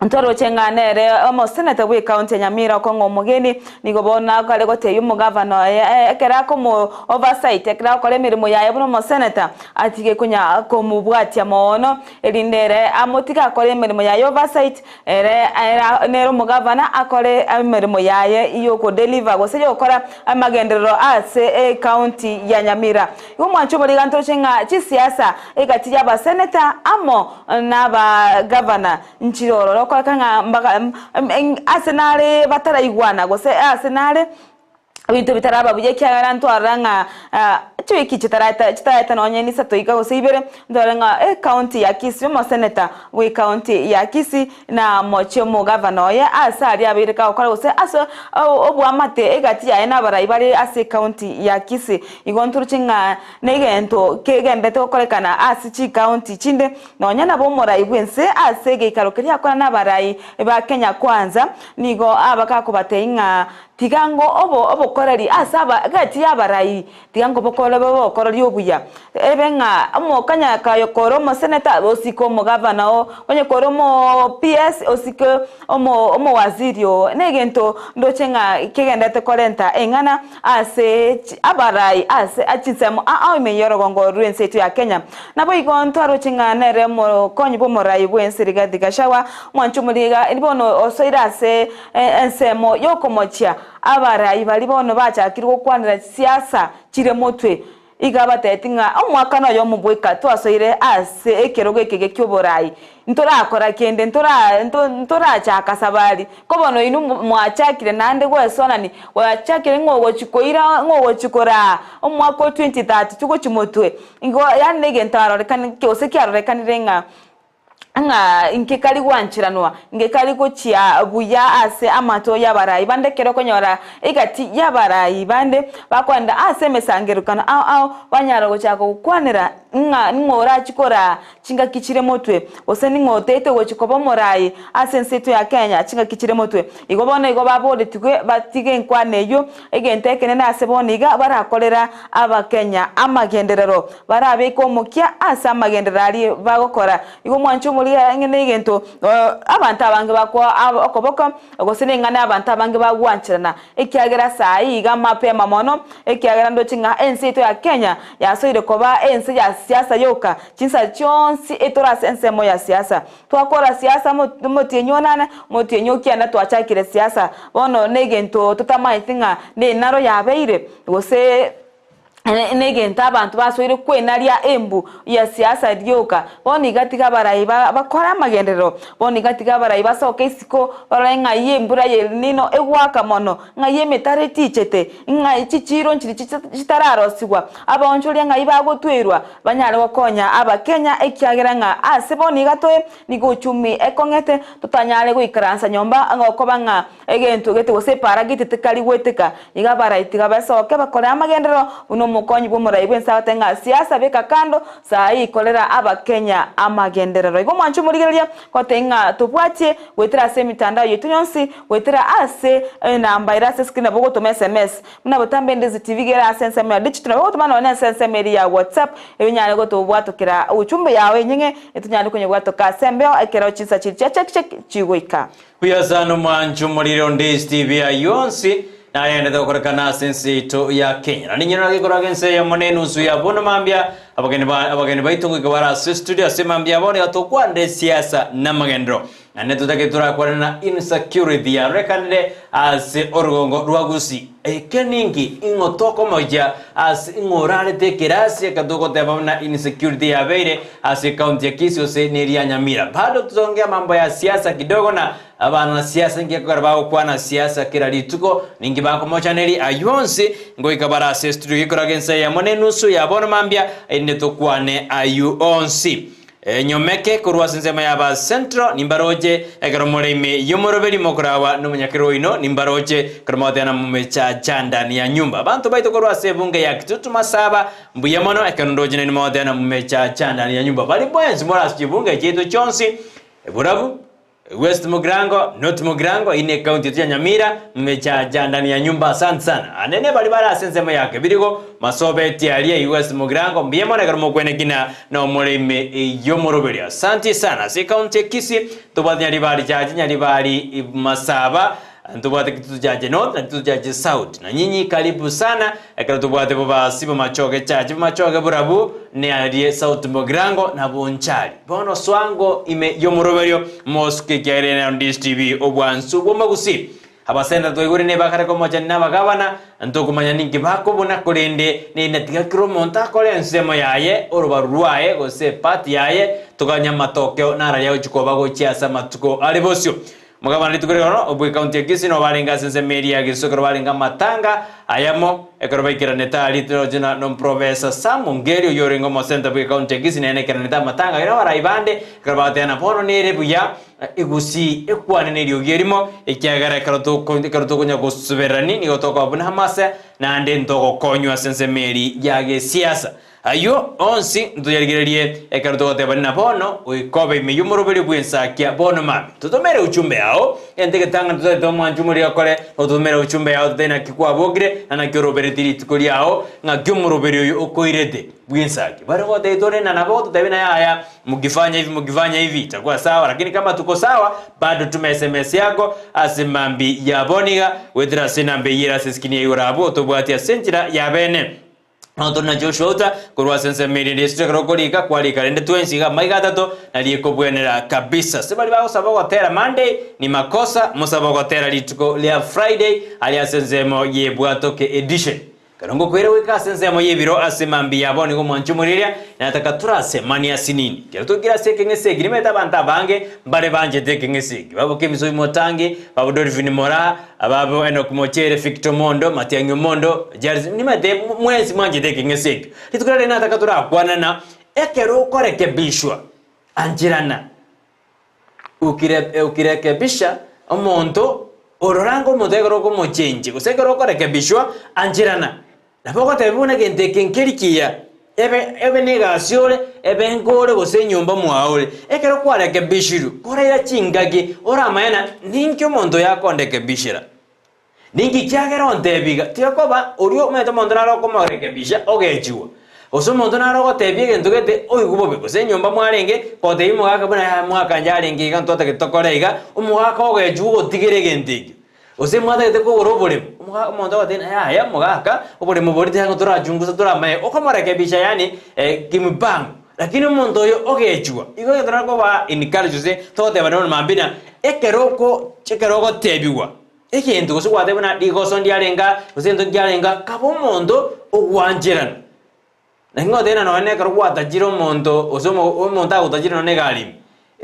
Ntoroche ng'a nere omoseneta bw'ecounty ya Nyamira okong'a omogeni, nigo bono akare gotebia omogavana oye ekero akomo oversight ekero agokora emeremo yaye buna omoseneta atige konya komobwatia moono erinde ere amotige akore emeremo yaye oversight ere ere nere omogavana akore emeremo yaye yokodeliver gose yogokora amagenderero ase ecounty ya Nyamira. Igo omwancho oboria iga ntoroche ng'a chisiasa egati y'abaseneta amo Nabagavana nchire ororo okoreka ng'a mbaga ase nare bataraigwana gose ase nare ebinto bitaraba buya ekiagera ntwarora ng'a chiwiki chitaraeta chitaraeta nonye nisato iga gose ibere, ntwarore ng'a ecounty ya Kisii omoseneta bwe ecounty ya Kisii na mochie omogavana oye ase aria abeire kagokora gose ase oboamate egati yaye na abarai bare ase ecounty ya Kisii. Igo ntoroche ng'a Negento kegenderete gokorekana ase chikaunti chinde, nonya nabo omorai bw'ense ase egeikaro keria akwana nabarai ba Kenya Kwanza, nigo abakakobatebia ng'a tiga ngo obo obokoreri ase aba gati y'abarai, tiga ngo bokore. bokore bobe okorori obuya, ebe ng'a omokanya kaye kore omoseneta osike omogavana oo, onye kore omoo PS osike omo omowaziri oo, na egento ndoche ng'a kegenderete korenta eng'ana ase chi abarai ase chinsemo ao ime y'orogongo rw'ense yaito ya Kenya. Naboigo ntwaroche ng'a nere omokonyi bw'omorai bw'ense Rigathi Gachagua, omwanchi omoriga bono osoire ase ensemo y'okomochia abarai baria bono bachakire gokwanera chisiasa chire motwe. Iga abatebeti ng'a omwaka noyomo bweka twasoire ase ekerogo ekege ki'oborai, ntorakora kende, ntorachaka sabari, ko bono inwe mwachakire naende gwesonani, gwachakire ng'a ogochia koira, ng'a ogochia koraa omwaka o 2032 gochia motwe. Igo yaani negento arorekane gose kiarorekanire ng'a ng'a nkekari gwancheranwa, nkekari gochia buya ase amato y'abarai bande ekero okonyora egati y'abarai bande bakoenda ase emesangererekano ao ao banyara gochaka gokwanera ng'a ning'o orachie koraa chingaki chire motwe, gose ning'o otaete gochia koba omorai ase ense yaito ya Kenya chingaki chire motwe. Igo bono igo baboretigwe batige enkwana eyio, egento ekenene ase bono iga barakorera Abakenya amagenderero. Barabeke omokia ase amagenderero aria bagokora. Igo mwanche omoria ang'e negento abanto abange bakoa okoboko, gose neng'ana y'abanto abange bagwancherana, ekiagera saa eye iga mapema mono, ekiagera ndoche ng'a ense yaito ya Kenya yasoire koba ense ya siasa yoka, chinsa chionsi etore ase ensemo ya siasa. Twakora siasa omotienyi onane, omotienyi okianda twachakire siasa. Bono negento totamaeti ng'a nenaro yabeire, gose negento abanto basoire kwenaria embu ya siasa rioka. Bono iga tiga abarai bakore amagenderero, bono iga tiga abarai basoke isiko barore ng'ai embura ya El Nino egoaka mono, ng'ai emetaro etichete, ng'ai chichiiro nchiri chitararosigwa, abaonchoria ng'ai bagotwerwa, banyare gokonya Abakenya ekiagera ng'a ase bono iga toe nigo uchumi ekong'ete, totanyare goikaransa nyomba gokoba ng'a Egento gete gose epaara gete tikari goeteka. Iga abarai tiga besoke bakore amagenderero buna omokonyi bw'omorai bw'ense agote ng'a siasa beka kando saa ii korera abakenya amagenderero. Igo mwanche omorigereria gotebia ng'a tobwatie goetera ase emitandao yaito yonsi goetera ase enamba ere ase screen nabo ogotoma sms buna botambe Ndizi TV iga ere ase ensemo ya digital nabo ogotoma nonye ase ensemo eria ya WhatsApp erio onyare gotobwatokera uchumbe yao enyeng'e etonyare konyebwatoka ase embeo ekero chinsa chiria chia check check chigoika. Buya sana omwancho omorire onde Steve ayio onsi nayaendete gokorekana ase ense yaito ya Kenya. Na ninyora gekoraga ense eyemo na enusu ya bono mambia abageni ba abageni baito ngoika bare ase studio ase mambia bono iga tokwanire siasa na amagenderero. Naende totagete torakwane na insecurity yarorekanire ase orugongo rwa Gusii. Eke ninki ing'o tokomochia ase ing'o orarete ekerasi ekero togoteba buna insecurity yabeire ase ecounty ya Kisii gose neria Nyamira. Bado totongea mambo ya siasa kidogo na abana siasa inki ekogera bagokwana siasa kera rituko ninki bakomochaneria ayio onsi ngoika bare ase estudio gekoraga ensa eyemo na enusu ya bono mambia erinde tokwane ayio onsi. Enyomeke korwa ase ensemo y'aba Central, nimbaroche, ekero more ime y'omoroberi mokoragwa nomonyakero oino, nimbaroche, ekero mogotebana momechacha ndani ya nyumba. Abanto baito korwa ase ebunge ya Kitutu Masaba, mbuya mono, ekero ndoche nainwe mogotebana momechacha ndani ya nyumba. Baria bwensi more ase chibunge chiaito chionsi, Borabu, West Mugirango, North Mugirango, eye ne county yetu ya Nyamira, mmechacha ndani ya nyumba asante sana. Anene baria bare ase ensemo ya Kebirigo, Masobe aria eye West Mugirango, mbuya mono ekero mokwenekina na omore ime y'omoroberio. Asanti sana. Ase county ya Kisii, tobwate Nyaribari Chache, Nyaribari Masaba, Ntobwate Kitutu Chache North na Kitutu Chache South. Na nyinyi karibu sana ekero tobwate bobasi bomachoge Chache bomachoge borabu ne arie South Mugirango na Bonchari. Bono swango ime y'omoroberio mosuke ekiagera ere Ndisi TV obwansu bw'omogusii. Abasenta twaigure ne bakare komochani na abagabana ntokomanya ninki bakobuna korende ninde tiga kera omonto akore ensemo yaye orobaru rwaye gose epart yaye toganye amatokeo nararia agochia koba gochia ase amatuko are bosio. Omogabana rituko rirorio bw'ekaunti ya Kisii nigo barenge ase ensemo eria ya Gisusu ekero barenge amatanga ayamo ekero baikeranete aria rirorio na nomoprofesa Sam Ongeri oyio orenge omosenta bw'ekaunti ya Kisii nere naikeranete amatanga ayio nabarai bande ekero bagotebana bono nere buya egusii ekwane neriogi erimo ekiagera ekero toko ekero tokonya gosubererani nigo tokoba buna amase naende ntogokonywa ase ensemo eria ya gesiasa. Ayio onsi ntoyarigererie ekero togoteba ng'a bono goika obe ime y'omoroberio bw'ensakia bono mambia. Totomere uchumbe yao, egento egetang'ani totagete omwanchi omoria akore, nototomere uchumbe yao totebe naki kwabokire, na naki oroberetie rituko riao, ng'aki omoroberio oyo okoirete bw'ensakia. Bare gotebia tore ng'a nabo ototebie ng'a yaya, mukifanya hivi mukifanya hivi itakuwa sawa, lakini kama tuko sawa bado tuma sms yako ase mambi ya bono iga, goetera ase enamba eyio ere ase eskini ya igoro abwo, otobwatie ase enchera ya bene. Nabo tore na Joshua Uta korwa ase ensemo eria Yesu ekero okorika kwarika rende twensi iga amaiga atato nario ekobwenera kabisa. Ase baria bagosaba ogotera Monday ni makosa mosabe ogotera rituko ria Friday aria ase ensemo y'Ebwatoke edition. Ekero ngokoira goika ase ensemo y'ebiro ase mambia ya bono nigo omwanchi omoriria nataka torasemanie asinini. Ekero tokire ase ekeng'ese eki nimanyete abanto abange mbare banchete ekeng'ese eki. Babo Kemiso Oimotangi, babo Dolphine Moraa, Ababo Enock Mochere, Victor Omondo, Matiang'i Omondo, Jairus, nimanyete mwensi mwanchete ekeng'ese ekio. Rituko riria nataka torakwane na ekero okorekebishwa, ancherana. Ukire ukirekebisha omonto, ororange omonto ekero okomochenji gose ekero okorekebishwa, ancherana. Nabo ogoteba buna egento eke nkeri kiya, ebe ebe negasi ore, ebe nkore gose enyomba mwao ore. Ekero kwarekebishirwe, koraira chingaki, oramanye ng'a ninki omonto oyo akondekebishera. Ninki kiagera ontebia iga? Tiga koba oria omanyete omonto nare okomorekebisha ogechigwa, gose omonto nare ogotebia egento gete oigwe bobe, gose enyomba mwarenge, gotebia omogaka buna yaya mwaka inche arenge iga ntotagete tokore iga, omogaka ogechigwa ogotigera egento ekio. Gose mwatagete kogora oboremo, omoga omonto agoteba ng'a yaya omogaka, oboremo boria tiga torachungusa toramanye, okomorekebisha yaani kimipango. Lakini omonto oyo ogechwa, igo egento nakoba encourage gose togoteba nonya mambia ng'a ekero oko ekero ogotebiwa egento gose gwateba buna rigoso ndiarenge aa, gose egento nkiarenge aa, kaba omonto ogwancherana. Naki ngoteba nonya na ekero gwatachire omonto gose omo omonto agotachire nonya na egari ime,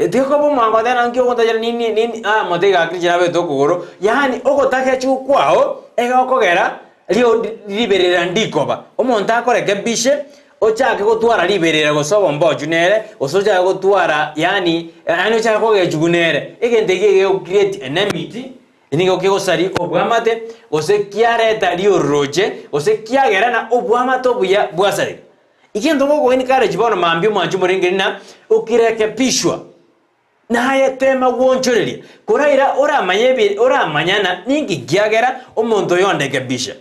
tiga koba omwango otebe naki ogontachera nini nini aa mote iga akire inche nabete okogoro, yaani ogotagechwa kwao egokogera rio riberera ndikoba. Omonto akorekebishe, ochake gotwara riberera gose obombochu nere, gose ochake gotwara yaani yaani ochake kogechigwa nere, egento ekio egego create enmity. Nigo kegosaria obwamate, gose kiareta riororoche, gose kiagera na obwamate obuya bwasareka. Egento gokoa encourage bono mambia omwanche omorengeri na okirekebishwa, naye tema gwonchoreria, koraira oramanye ebi oramanyana ninki kiagera omonto oyo ondekebisha.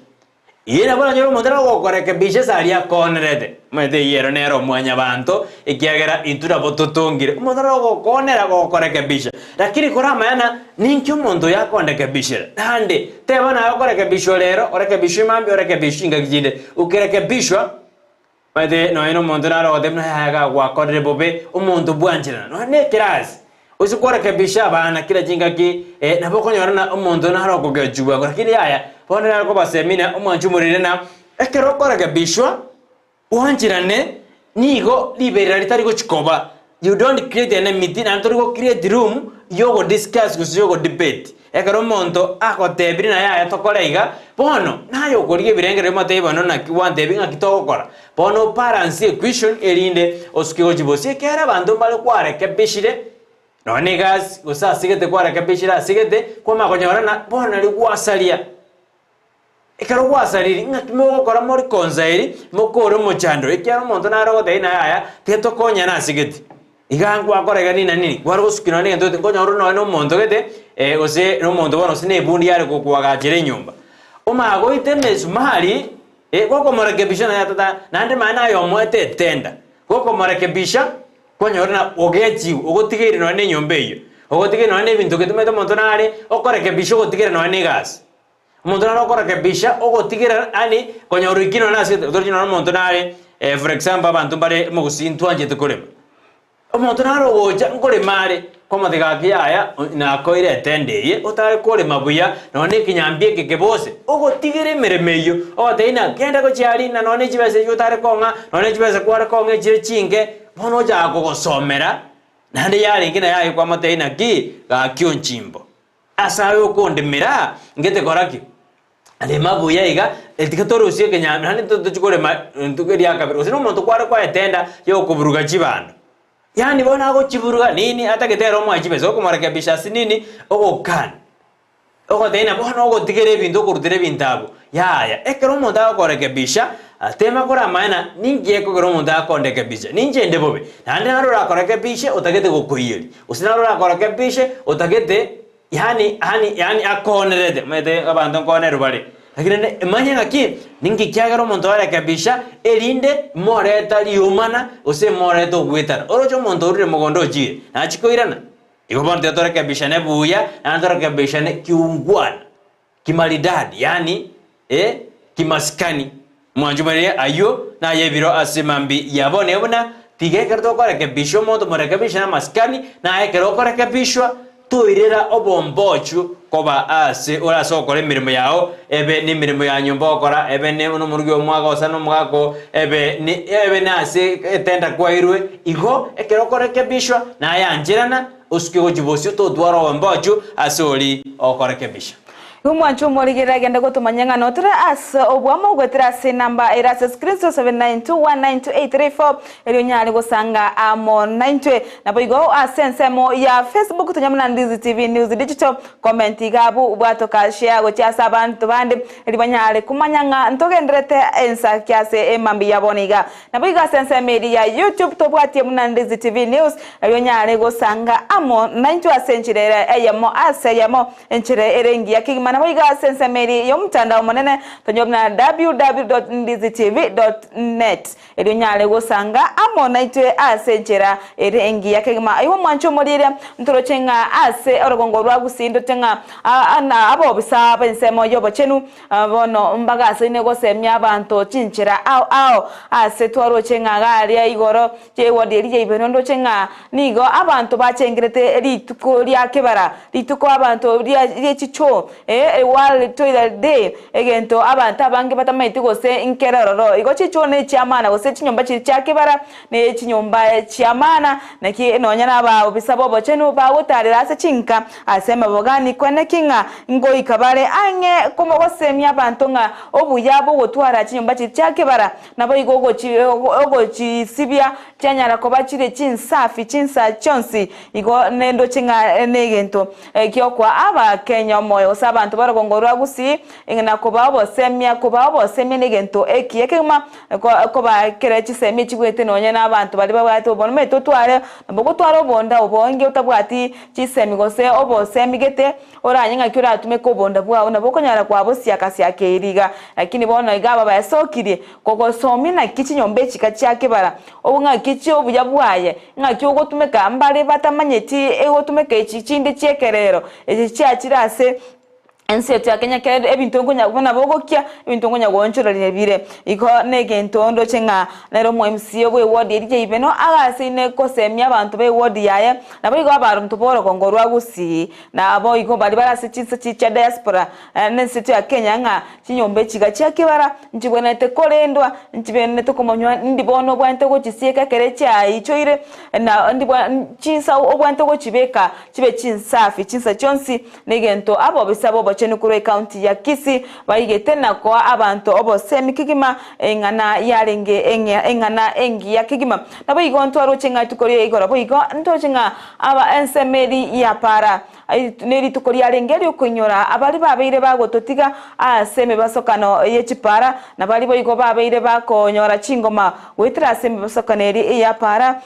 Ee, nabo oranyore omonto ore ogokorekebisha ase aria akonerete. Omanyete eyio ero nere omwanyabanto, ekiagera intwe nabo totongire. Omonto ore ogokonera gokorekebisha, lakini koramanya ng'a ninki omonto oyo akondekebishera. Naende, teba naye okorekebishwa rero, orekebishwe mambia, orekebishwe chingaki chinde. Okerekebishwa, Omanyete nonya na omonto nare ogotebia buna yaya iga gwakorire bobe, omonto bwancherana. Nonya na ekerasi, ase korekebisha abana kera chingaki nabo okonyora ng'a omonto nare okogechigwa lakini yaya, bono nare kobasemia ng'a omwanchi omorere ng'a ekero okorekebishwa, bwancherane nigo riberera ritari gochi koba. You don't create enmity naende tori go create room yogo discuss gose yogo debate. Ekero omonto agotebire naye yaya tokore iga, bono naye okorigia ebirengererio omotebie bono naki gwantebia ng'aki togokora. Bono o balance equation erinde osuke gochia bosio ekiagera abanto mbare kwarekebishire nonya na egasi gose asegete kwarekebishire asegete kwamanya konyora ng'a bono nario gwasaria. Ekero gwasariri, ng'aki mogokora more konsairi, mokore omochando, ekiagera omonto nare ogotebia ng'a yaya, tiga tokonyane ase gete. Iga ngwakora iga nini na nini, kware gosukia nonya na egento gete, nkonyora ore nonya na omonto gete, gose na omonto bono gose na ebundi yare gokoagachera enyomba. Omanye goita emesumari, gokomorekebisha naye tata, naende manya naye omoete etenda, gokomorekebisha, kwanyora ng'a ogechiwe, ogotigeire nonya na enyomba eyio, ogotigeire nonya na ebinto gete, omanyete omonto nare okorekebisha ogotigera nonya na egasi. Omonto nare okorekebisha ogotigera yaani konyora oikire nonye ase toroche nonye omonto nare for example abanto mbare omogusii ntwanchete korema. Omonto nare ogocha nkorema are, kwamotebia gaki yaya nakoire etende eye otare korema buya nonye na ekenyambi eke kebose, ogotigera emeremo eyio, ogotebia ng'a genda gochia aria na nonye chibesa echio otare kong'a, nonye chibesa kware kong'a echire chinke, bono ochaka kogosomera, naende yarenge naye aye kwamotebia naki, gaki onchimbo. Ase aye okondemera, ngete kora ki? Rema buya iga, tiga torusie ekenyambi, naende totochi korema rituko eria kabere. Gose na omonto kware kwaetenda yokoburuga chibando. Yaani bono agochiburuga nini atagete ere omoe chibesa, okomorekebisha ase nini, ogokana. Ogotebia ng'a bono ogotigera ebinto okorutera ebinto abwo, yaya. Ekero omonto agokorekebisha, Tema koramanye na ninki gekogera omonto akondekebiche, ninche inde bobe, naende naro orakorekebishe otagete gokoiyeria, gose naro orakorekebishe otagete yaani yaani yaani akoonerete, omanyete abanto nkoonerwa bare. Lakini rende manye ng'aki, ninki kiagera omonto orekebisha erinde moreta riomana gose moreta ogwetana. Oroche omonto orure mogondo ochire, nachia koirana? Igo bono tiga torekebishane buya, naende torekebishane kiungwana. Kimaridadi, yaani, e, kimasikani. Mwanchumarie ayio nayebiro ase mambi ya bono buna tiga ekero tokorekebisha omonto morekebishe namasikani, naye ekero okorekebishwa toirera obombochu koba ase ore ase ogokora emeremo yao, ebe nemeremo ya nyomba ogokora, ebe ne nomorugi omwaka gose nomogaka oo, ebe ne ebe nase etenda kwairwe, igo ekero okorekebishwa naye ancherana Osuke gochia bosio totware obombochu ase oria okorekebisha. Igo mwanche omorigerere agende gotomanya ng'a notore ase oboamo goetera ase enamba ere ase screen 0792192834 erio onyare gosanga amo naintwe. Naboigo ase ensemo ya Facebook tonya buna Ndizi TV News Digital comment iga abwo bwatoka share gochia ase abanto bande erio banyare komanya ng'a ntogendererete ensaki ase emambia ya bono iga. Naboigo ase ensemo eria ya YouTube tobwatie buna Ndizi TV News, erio onyare gosanga amo naintwe ase enchera ere eyemo ase eyemo, enchera ere engiya kegima. Naboigo ase ensemo eria y'omotandao omonene tonyore buna www.ndizitv.net, erio onyare gosanga amo naintwe ase enchera ere engiya kegima. Aye omwanche omorieria, ntoroche ng'a ase orogongo rwa Gusii ndoche ng'a abobisa b'ensemo y'obochenu Bono mbagasaine gosemia abanto chinchera ao ao ase twaroche ng'a garia igoro chi'ewodi eria yaibeno ndoche ng'a nigo abanto bachengerete rituko ria kebara, rituko abanto ria rie chichoo, ee, World Toilet Day, egento abanto abange batamaeti gose nkere ororo. Igo chichoo nechi'amana gose chinyomba chiria chia kebara ne chinyomba chi'amana, naki nonya nabaobisa b'obochenu bagotaarera ase chinka ase amabogani, kweneki ng'a ngoika bare ang'e komogosemia abanto ng'a obuya bw'ogotwara chinyomba chiria chia kebara, naboigo ogochisibia chianyara koba chire chinsafi chinsa chionsi. Igo nendoche ng'a negento giokoa Abakenya omoyo gose abanto b'orogongo rwa Gusii na kobaa obosemia, kobaa obosemia negento ekiya kegima Koba kera chisemi chigwete nonya nabanto baria babwate obondo, omanyete otware nabo ogotwara obonda obonge otabwati chisemi gose obosemi gete, oranye ng'aki oratumeke obonda bwao, nabo okonyara kwabosiaka-siaka eria iga. Lakini bono iga aba baesokirie kogosomia naki chinyomba echika chia kebara, obo ng'aki chiobuya bwaye, ng'aki ogotumeka, mbare batamanyeti egotumeka echi chinde chi'ekerero, echi chiachire ase. Ense yaito ya Kenya kere ebinto nkonya buna bogokia, ebinto nkonya goonchoreria bire. Igo negento ndoche ng'a nere omo MCA bwe ward eria ya Ibeno agaseine gosemia abanto be ward yaye, naboigo abaronto b'orogongo rwa Gusii, naboigo baria bare ase chinse chi chia diaspora na ense yaito ya Kenya ng'a chinyomba echi iga chia kebara nchibwenerete korendwa, nchibenerete komanywa ndi bono obwenerete gochisieka ekere chiaichoire na ndi bwa chinsa obwenerete gochibeka chibe chinsafi chinsa chionsi. Negento abobisa b'obochenu korwa ecounty ya Kisii baigete na koa abanto obosemi kegima eng'ana yarenge eng'ana engiya kegima. Naboigo ntwaroche ng'a rituko ria igoro boigo ntoroche ng'a aba ensemo eri ya para nerituko riarenge riokoinyora abaria babeire bagototiga ase emebasokano ye chipara na baria boigo babeire bakonyora chingoma goetera ase emebasokano eri ya para.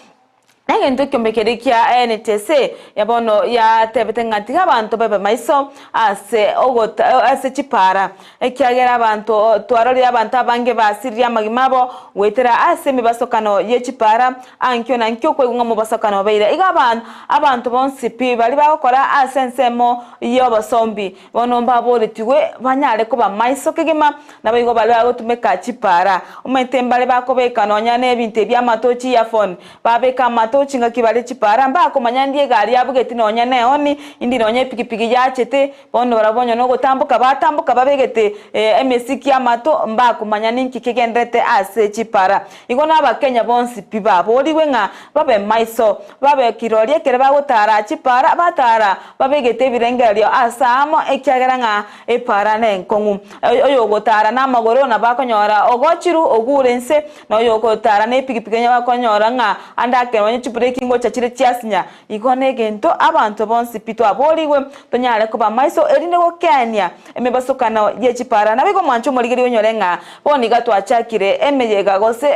Negento ekiombe keria kia NTSA ya bono yatebete ng'a tiga abanto babe maiso ase ogota ase chipaara, ekiagera abanto twarorire abanto abange basiririe amagima abo goetera ase emebasokano ye chipaara ankio na nkio okoigwa ng'a omobasokano obeire. Igo aba abanto bonsi pi baria bagokora ase ensemo y'obosombi Bono mbaboretigwe banyare koba maiso kegima, naboigo baria bagotumeka chipaara. Omanyete mbare bakobeka nonya nebinto ebi amatochi earphone, babeka amatochi ngaki bare chipaara, mbakomanya ndi egari yabugeti nonya nehoni, indi nonya epikipiki yachete, bono barabwo onye nogotamboka batamboka babegete emesiki amato, mbakomanya ninki kegenderete ase chipaara. Igo nabakenya bonsi pi baborigwe ng'a babe maiso, babe kirori ekero bagotara chipaara, batara babegete ebirengererio ase amo, ekiagera ng'a epaara nenkong'u. Oyogotara namagoro nabo akonyora ogochiru ogure inse, na oyogotara nepigipigi onye bakonyora ng'a ande ake nonye. chibreki ngocha chire chiasinya. Igo negento abanto bonsi pi twaborigwe tonyare koba maiso erinde gokeania emebasokano ye chipara. Naboigo omwancho omorigereria onyore ng'a bono iga twachakire emeyega gose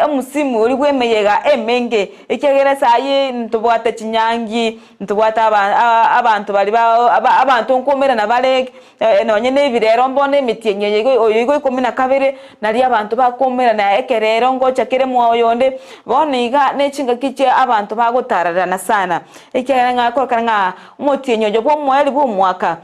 omusimu oria bw'emeyega emenge, ekiagera esaa ntobwate chinyangi, ntobwate abanto baria ba abanto nkoumerana bare nonye na ebirero mbono emetienyi eye igo oyo igo ikomi na kabere, nario abanto bakoumerana ekerero ngocha kere mwa oyonde, bono iga ne chingaki chia abanto bagotararana sana, ekiagera ng'a korokana ng'a omotienyi oyo bwa omoerio bwa omwaka.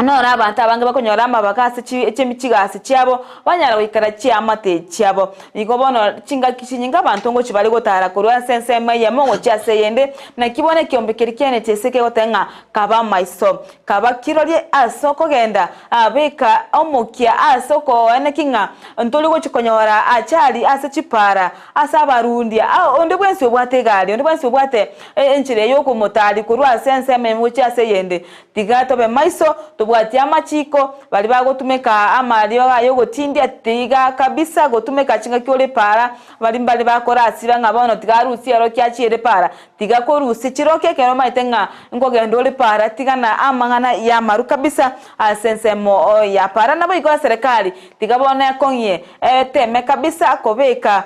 Noro abanto abange bakonyora amabaga ase chigasi chiabo, banyara goikera chiamate chiabo. Igo bono chingaki chinyinge abanto ngochia bare gotara korwa ase ensemo eyemo gochia ase eyende, naki bono ekeombe keria kiane chi'ense kegoteba ng'a kaba amaiso, kaba kirorie ase okogenda, beka omokia ase okoeneki ng'a ntori gochia konyora achari ase chipara, ase abarundia, onde bwensi obwate egari, onde bwensi obwate enchera ey'okomotari korwa ase ensemo eyemo gochia ase eyende. Tiga tobe maiso, tobwatie amachiiko, baria bagotumeka amariogo ay'ogotindia, tiga kabisa gotumeka chingaki ore para, baria mbare bakorasiba ng'a bono tiga arusie eroki achiere para, tiga korusia chiroki ekero omanyete ng'a nkogenda ore para, tiga na amang'ana y'amaru kabisa ase ensemo ya para. Naboigo eserekari tiga bono ekong'ie eteme kabisa kobeka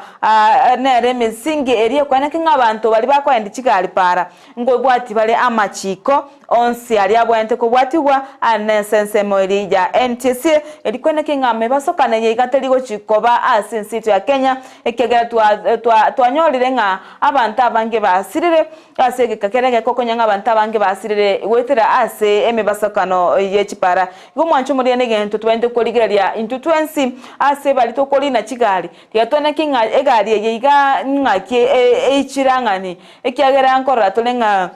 nere emisingi eria ekweneke ng'a abanto baria bakoendia chigari para Nkobwatia bare amachiiko onsi aria abwenerete kobwatigwa ase ensemo eria ya NTSA, erio kweneki ng'a mebasokano eye iga teri gochi koba ase ense yaito ya Kenya, ekiagera twanyorire ng'a abanto abange basirire ase egeka kere egeke okonya ng'a abanto abange basirire goetera ase emebasokano ye chipara. Igo omwancho omoria negento tobwenerete korigereria intwe twensi ase baria tokorina chigari, Tiga tweneki ng'a egari eye iga ng'aki eichire ang'ani, ekiagera nkorora tore ng'a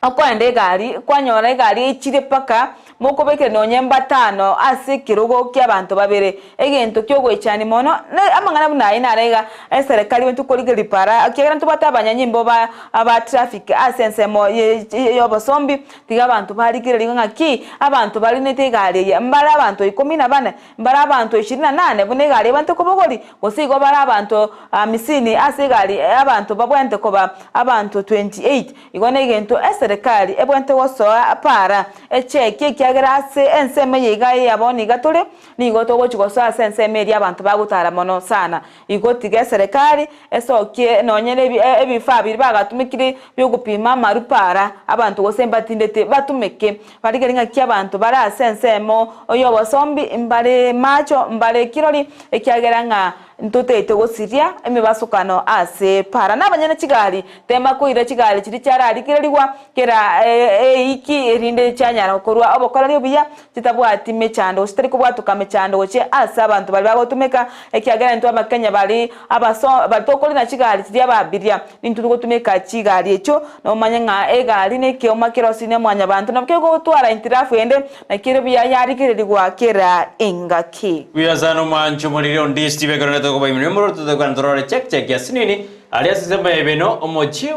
okoenda egari, kwanyora egari eichire mpaka mokobekera nonye mbatano ase ekerogo ki'abanto babere, egento ki'ogoichania mono. Na amang'ana buna ayio naro iga eserekari intwe korigereria para, ekiagera ntobwate abanyanyimbo ba aba traffic ase ensemo ye y'obosombi, tiga abanto barigereria ng'aki abanto barinete egari eye, mbare abanto ikomi na bane, Mbare abanto ishirini na nane buna egari ebwenerete kobogoria, gose igo bare abanto amisini ase egari abanto babwenerete koba abanto 28. Igo negento eserekari ebwenerete gosoa para echeki ekiagera ase ensemo eye iga ya bono iga tore nigo togochi gosoa ase ensemo eria abanto bagotara mono sana. Igo tiga eserekari esokie nonye ne ebifaa biria bagatumekire biogopima amaru para abanto gose mbatindete batumeke. Barigerie ng'aki abanto bare ase ensemo y'obosombi mbare macho, mbare kirori, ekiagera ng'a ntotaete gosiria emebasokano ase para. Nabanyene chigari, tema koira chigari chiria chiararigererigwa kera eiki, erinde chianyara korua obokoreri obuya, chitabwati mechando gose chitari kobwatoka mechando gochia ase abanto baria bagotumeka, ekiagera intwe Abakenya baria abaso baria tokorina chigari chiria ababiria, Intwe togotumeka chigari echio, nomanye ng'a egari nekeoma kerosirie na mwanyabanto, nabo kegotwara hitilafu ende, naki ere buya yarigererigwa kera engaki. Buya sana omwancho omoriri onde Steve ekero netoka kobaimera omorero totokana torore check check ya sinini aria ase ensemo ya ibeno omochie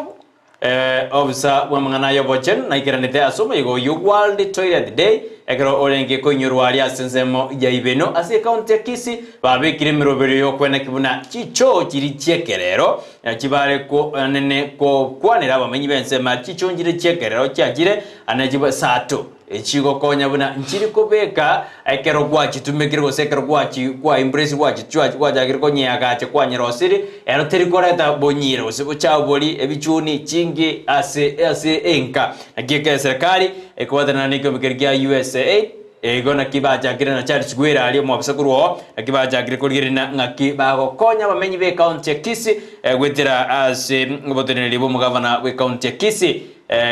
eh, obisa bw'amang'ana y'obochenu naikeranete ase omoyega oyio World Toilet Day ekero orenge koinyorwa aria ase ensemo ya ibeno ase ekaunti ya Kisii babekire emeroberio y'okweneki buna chichoo chiri chi'ekerero Naki bare nene gokwanera abamenyi b'ensemo chichonchire chi'ekerero chiachire ane chisato, echigokonya buna nchiri kobeka ekero gwachitumekire gose ekero gwachi kwa embrace gwachi gwachakire konyeagacha kwanyerosirie, ero teri koreta bonyira gose bochafu boria ebichuni chingi ase ase enka. Naki ekero eserekari ekobwatanana na ekeombe keria kia USAID, Igo naki bachakire na Charles Gwere aria omwabisa korwa oo, naki bachakire korigereria ng'aki bagokonya abamenyi b'ecounty ya Kisii goetera ase oboteneneri bw'omogavana bw'ecounty ya Kisii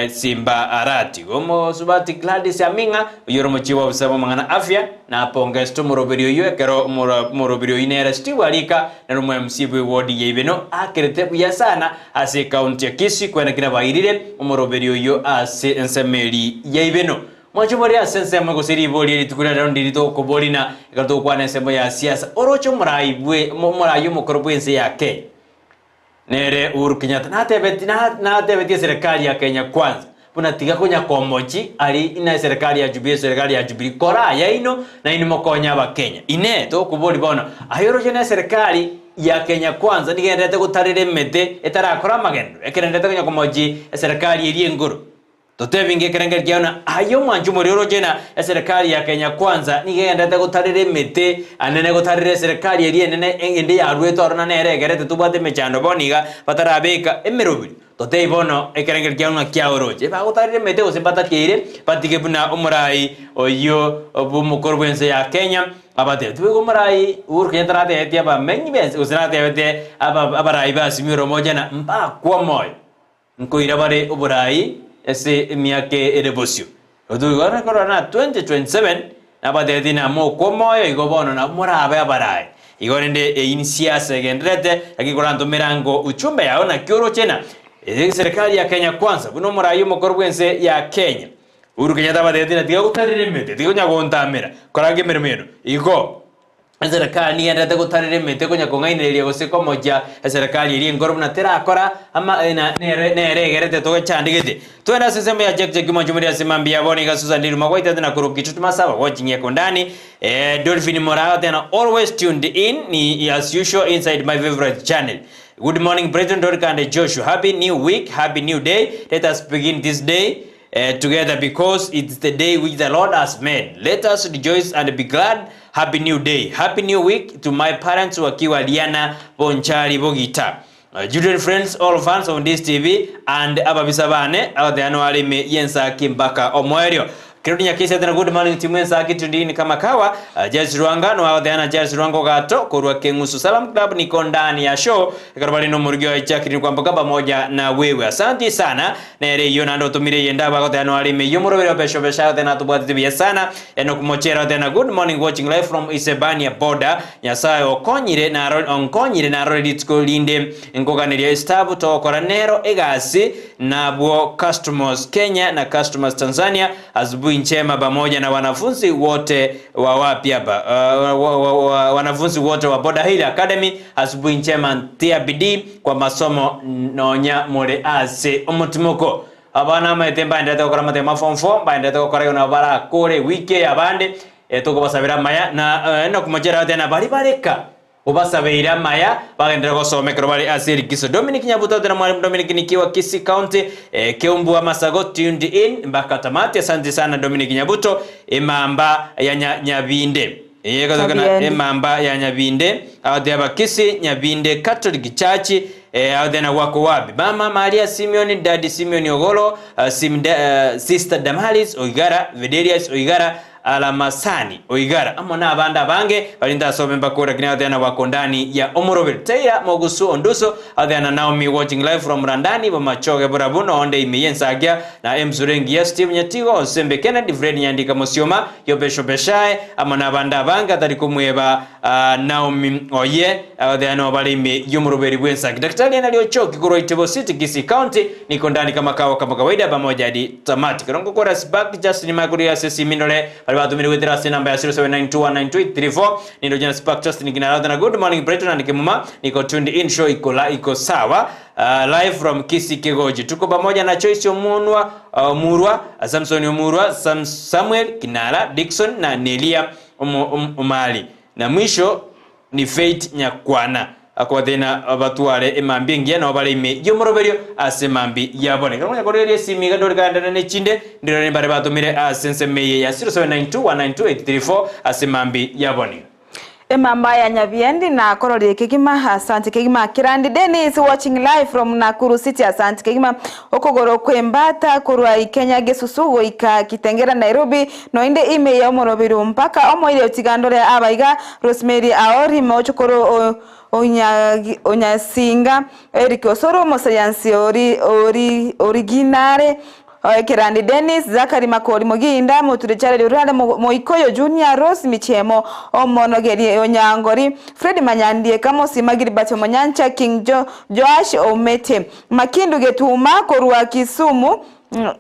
Simba Arati. Igo omosubati Gladys Aming'a oyio ore omochie bw'obisa bw'amang'ana afya napongesete omoroberi oyio ekero omoroberi oyio nere Steve Arika nere omo MC bw'eward ya Ibeno akerete buya sana ase ecounty ya Kisii kweneki nabairire omoroberi oyio ase ensemo eri ya Ibeno. Mwanche more ase ensemo gose riborio rituko ria rero ndiri tokoborina ekero togokwana ensemo ya siasa oroche omorai bwe omorai omokoro bwense ya Kenya nere Uhuru Kenyatta natebeti natebetie eserekari ya Kenya Kwanza. Buna tiga konya komochi ari ina eserekari ya Jubilee eserekari ya Jubilee kora ayaino nainwe mokonye abakenya. Inee tokoboria bono aye oroche na eserekari ya Kenya Kwanza nigo egendererete gotarera emete etarakora amagenderero ekerenderete konya komochi eserekari eria enkoro. Totebi inga ekerengerio kiao na aye omwanchi omoria oroche na eserekari ya Kenya Kwanza nigo egendererete gotarera emete anene gotarera eserekari eria enene ende yaruete ororo na nere egerete tobwate emechando bono iga batarabeka emeroberi. Totebie bono ekerengerio kiao ng'a kiaoroche, bagotarire emete gose mbatakeire, batige buna omorai oyio bw'omokoro bw'ense ya Kenya abatebie. Tiboigo omorai Uhuru Kenyatta natebetie abamenyi b'ense gose natebetie aba abarai ba Azimio la Umoja ng'a mbakwe omoyo, nkoira bare oborai ase emiaka ere bosio. Otoigoro korora na 2027 nabatebetie ng'a mokwe omoyo igo bono nabwo morabe abarai. Igo rende eyio ni siasa egendererete, lakini korantomera ngo uchumbe yao naki oroche na eserikali ya Kenya Kwanza buna omorai omokoro bw'ense ya Kenya Uhuru Kenyatta abatebetie ng'a tiga gotarera emete, tiga konya gontamera, koranga emeremo eno. Igo Eserekari nigendererete gotarera emete konya kong'ainereria gose komochia eserekari eria enkoro buna terakora ama na nere nere egerete togechandegete. Twende ase ensemo ya Jack Jack mwanche muri ase mambia ya bono iga Susan Ndiru magwaitete na korwa Kitutu Masaba watching Ekondani eh, Dolphin Moraa tena always tuned in ni as usual inside my favorite channel. Good morning Brethren Dorika and Joshua. Happy new week, happy new day. Let us begin this day eh, together because it's the day which the Lord has made. Let us rejoice and be glad. Happy new day. Happy new week to my parents wakiwa Liana Bonchari Bogita. Children friends all fans of this TV and ababisa bane abateano are ime yensaki mpaka omoerio. Kirudi Nyakisi atena good morning timu ensaki tundini kama kawa. Judge Rwanga no abateana Judge Rwanga gato korwa Keng'usu Salam Club niko ndani ya show. Ekero bari nomorugi oye Jacqueline Kwamboka pamoja na wewe. Asanti sana. Nere eyio naende otomire eyende abagoteana no are ime eyio morobere obesha obesha agoteana atobwatete buya sana. Enock Mochera agoteana good morning watching live from Isebania border. Nyasae okonyire naro onkonyire narore rituko rinde nkoganeria estabu togokora nero egasi nabwo customers Kenya na customers Tanzania asubuhi njema pamoja na wanafunzi wote wa wapi hapa wanafunzi wote wa Border Hill Academy asubuhi njema ntia bidii kwa masomo nonya more ase omotimoko abana amaete mbaenderete gokora amatemo a form 4 mbaenderete gokora igo nabo barakore ewiki eye abande tokobasabera amaya na Enock Mochera agotebi na baria bareka Obasabeire amaya, bagenderere gosoma ekero bare ase erigiso. Dominic Nyabuto na Mwalimu Dominic nikiwa Kisii County, eh, Keumbu Amasago tuned in mpaka tamati. Asante sana Dominic Nyabuto, emamba ya nya, Nyabinde. Eye egotokana Nyabiendi. emamba ya Nyabinde, agotebi Abakisii Nyabinde Catholic Church, eh, agotebi na wako wapi. Mama Maria Simeon, Daddy Simeon Ogolo, uh, Sim, uh, Sister Damaris Oigara, Vederius Oigara, Alamasani, Oigara, amo nabande abange baria ntasome mbakore lakini agoteana bwako ndani ya omoroberi. Taylor Mogusu Onduso agoteana Naomi watching live from Randani Bomachoge Borabu noonde ime y'ensagia na emsura engiya Steve Nyatigo Onsembe Kennedy Fred Nyandika Mosioma Yobesho Beshae amo nabande abange atari komweba Naomi oye agoteana obare ime y'omoroberi bw'ensaki. Daktari Enari Ochoki korwa Itebo City Kisii County Niko ndani kama kawa kama kawaida pamoja hadi tamati. Kerongo kora spark Justin Michael ya sisi mindole bali batumire gwetera ase namba ya 0792192834 nindo jana spark Justin kinarada na good morning Brighton and Kimuma niko tuned in show iko la iko sawa live from Kisii Kigoji tuko pamoja na Choice Omunwa Murwa Samson Omurwa Sam, Samuel Kinara Dickson na Nelia Omali na mwisho Ni Faith Nyakwana akobatebia ng'a batware emambia engiya nabo bare ime y'omoroberio ase emambia yabone. Ekero nkonya koreria esimi iga ndore kaenderera ne chinde, ndirore mbare batomire ase ensemo eye ya 0792192834 ase emambia yabone. Emamba ya Nyabiendi nakororie kegima asante kegima Kirandi Dennis watching live from Nakuru City asante kegima Okogoro kw'embata korwa Ikenya Gesusu goika Kitengela Nairobi noinde ime ya omoroberio mpaka omoerio tiga ndore abaiga Rosemary Aori mochokoro o Onyasinga Eric Osoro omosayansi originare Kerandi Dennis Zachary Makori Moginda Moture Chareli Orare Moikoyo Junior Rose Michemo Omonogeri Onyangori Fred Manyandieka Mosima Gilbert Omonyancha King Joash Omete Makindu Getuma korwa Kisumu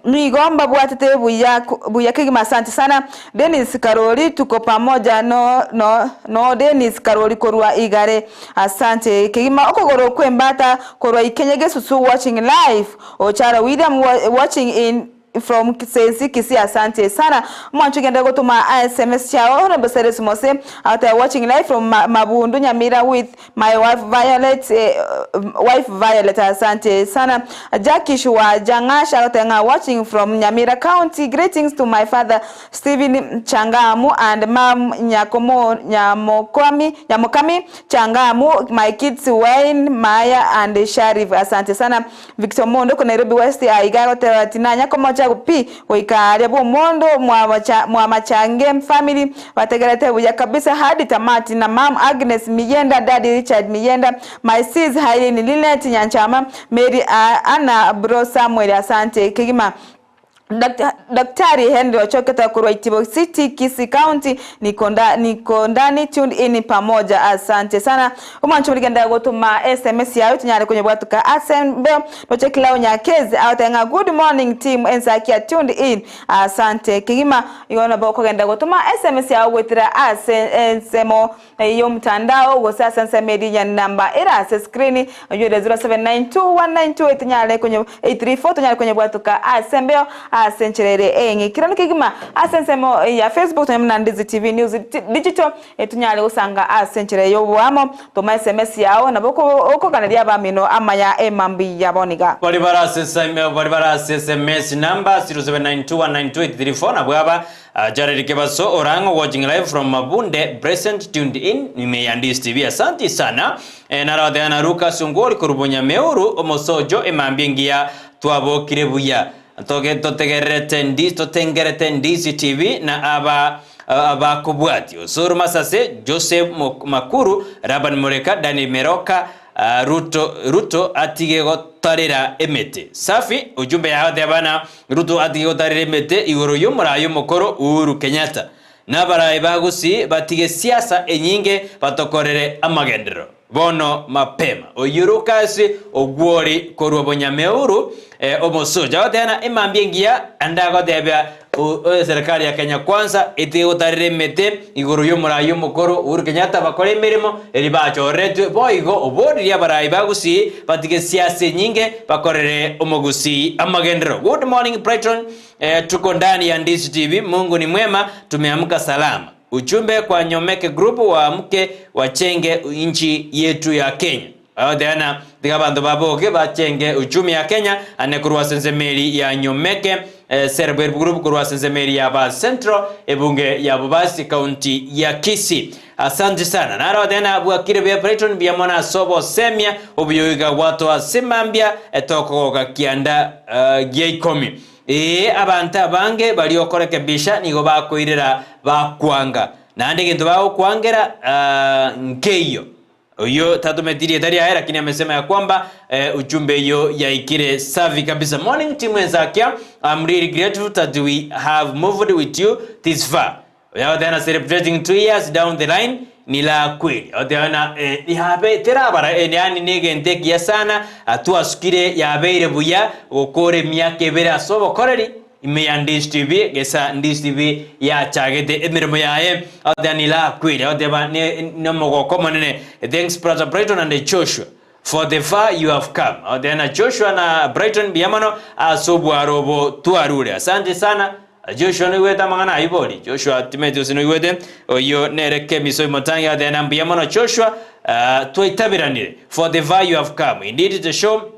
Nigo mbabwatete buya buya kegima asante sana Dennis Karori tuko pamoja no no no Dennis Karori korwa Igare asante kegima okogoro kwembata korwa Ikenye Gesusu watching live Ochara William watching in. From Kisesi Kisii asante sana omwancho genda gotoma sms chiao Honorable Cyrus Mose agoteba watching live from Mabundu Nyamira with my wife Violet wife Violet asante sana Jackish wa Jangash agoteba ng'a watching from Nyamira County greetings to my father Stephen Changamu and mum Nyakomo Nyamokwami Nyamokami Changamu my kids Wayne Maya and Sharif asante sana Victor Omondo korwa Nairobi West aiga agoteba ati nanya komocha pi goika aaria bw'omondo mwamachange family bategerete buya kabisa hadi tamati na mum Agnes Miyenda daddy Richard Miyenda my sis Irene Linet Nyanchama Mary Anna bro Samuel asante kegima Daktari Henry Ochokete korwa Itibo City, Kisii County, niko niko ndani tuned in pamoja. Asante sana. Omwancho origenda gotoma SMS yayo tunyare konyebwatuka ase mbeo noche Clau Nyakezi agotenga good morning team Ensakia tuned in. Asante kegima igo nabo okogenda gotoma SMS yao goetera ase ensemo y'omotandao gose ase ensemo eria ya namba ere ase screen oyio ere 07921928 tonyare konye 834 tonyare konyebwatoka ase embeo ase enchera ere eng'ikiranu kegima ase ensemo ya Facebook tonyare buna Ndizi TV News Digital tonyare gosanga ase enchera y'oboamo toma sms yao nabo okoganeria abamino amaya emambi yabo niga. Baria bare ase baria bare ase sms number 0792192834 nabwo aba Jared Kebaso Orang'o watching live from Mabunde present tuned in ime ya Ndisi TV asanti sana eh, naroteana na Lucas Ongori korwa Bonyameuru omosojo emambia engiya twabokire buya Toge totegererete ndi totengerete Ndisi TV na aba abakobwati Osoro Masase Joseph Makuru Laban Mureka Daniel Meroka Ah, Ruto, Ruto atige gotarera emete. Safi, ujumbe yao tebana Ruto atige gotarera emete igoro y'omoraai omokoro Uhuru Kenyatta. Nabaraai ba Gusii batige siasa enyinge batokorere amagenderero. Bono mapema. Oyio Lucas Ogwori korwa Bonyameuru eh, omosocha agotebana emambia engiya ande agotebia Eserikari ya Kenya Kwanza etige gotarera emete igoro y'omorai omokoro Uhuru Kenyatta bakore emeremo eria bachoretwe boigo oboririe abarai ba Gusii batige siasa enyinge bakorere omogusii amagenderero. Good morning Brighton, eh, tuko ndani ya Ndizi TV. Mungu ni mwema, tumeamka salama. Ujumbe kwa Nyomeke Group waamke wachenge nchi yetu ya Kenya. Agoteana tiga abanto baboke bachenge uchumi ya Kenya ane korwa ase ensemo eri ya Nyomeke eh, Serber Group korwa ase ensemo eri ya ba Central ebunge ya Bobasi county ya Kisii. Asante sana. Naro agoteana bwakire buya Brighton mbuya mono ase obosemia obuya gwatoa ase mambia etokogoka kianda uh, gia ikomi. Ee, abanto abange baria okorekebisha nigo bakoirera bakwanga, naende egento bagokwangera nkeiyo. Oyio tatometi rieta riaye lakini amesema ya kwamba eh, ujumbe iyo yaikire safi kabisa. Morning team Ensakia, I'm really grateful that we have moved with you this far. Oyagoteba celebrating 2 years down the line ni la kweli. Oteba eh, yabe terabara eh, yani negento ekiya sana twasukire yabeire buya gokora emiaka ebere ase obokoreri ime ya Ndizi TV gesa Ndizi TV yachagete emirimo yaye oteba ni la kweli. Oteba nomogoko omonene. Thanks brother Brighton and Joshua for the far you have come. Oteba Joshua na Brighton mbuya mono ase obwaro obo twarure. Asante sana. Joshua noigwete amang'ana ayio bori? Joshua timeti gose noigwete? Oyio nere Kemiso Omotangi agateba mbuya mono Joshua, uh, twaitaberanire for the far you have come. Indeed the show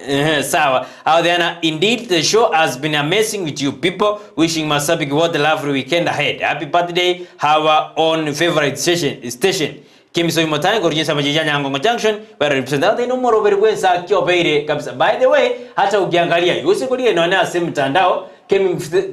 Ehe, sawa. Agoteana, indeed the show has been amazing with you people. Wishing Masabiki what a lovely weekend ahead. Happy birthday, our own favorite station. station. Kemiso Omotangi korwa chinsemo chiria chia Nyangongo Junction, where represent agoteana omoroberi bw'ensaki obeire kabisa. By the way, hata ukiangalia gose korigia nonye ase mtandao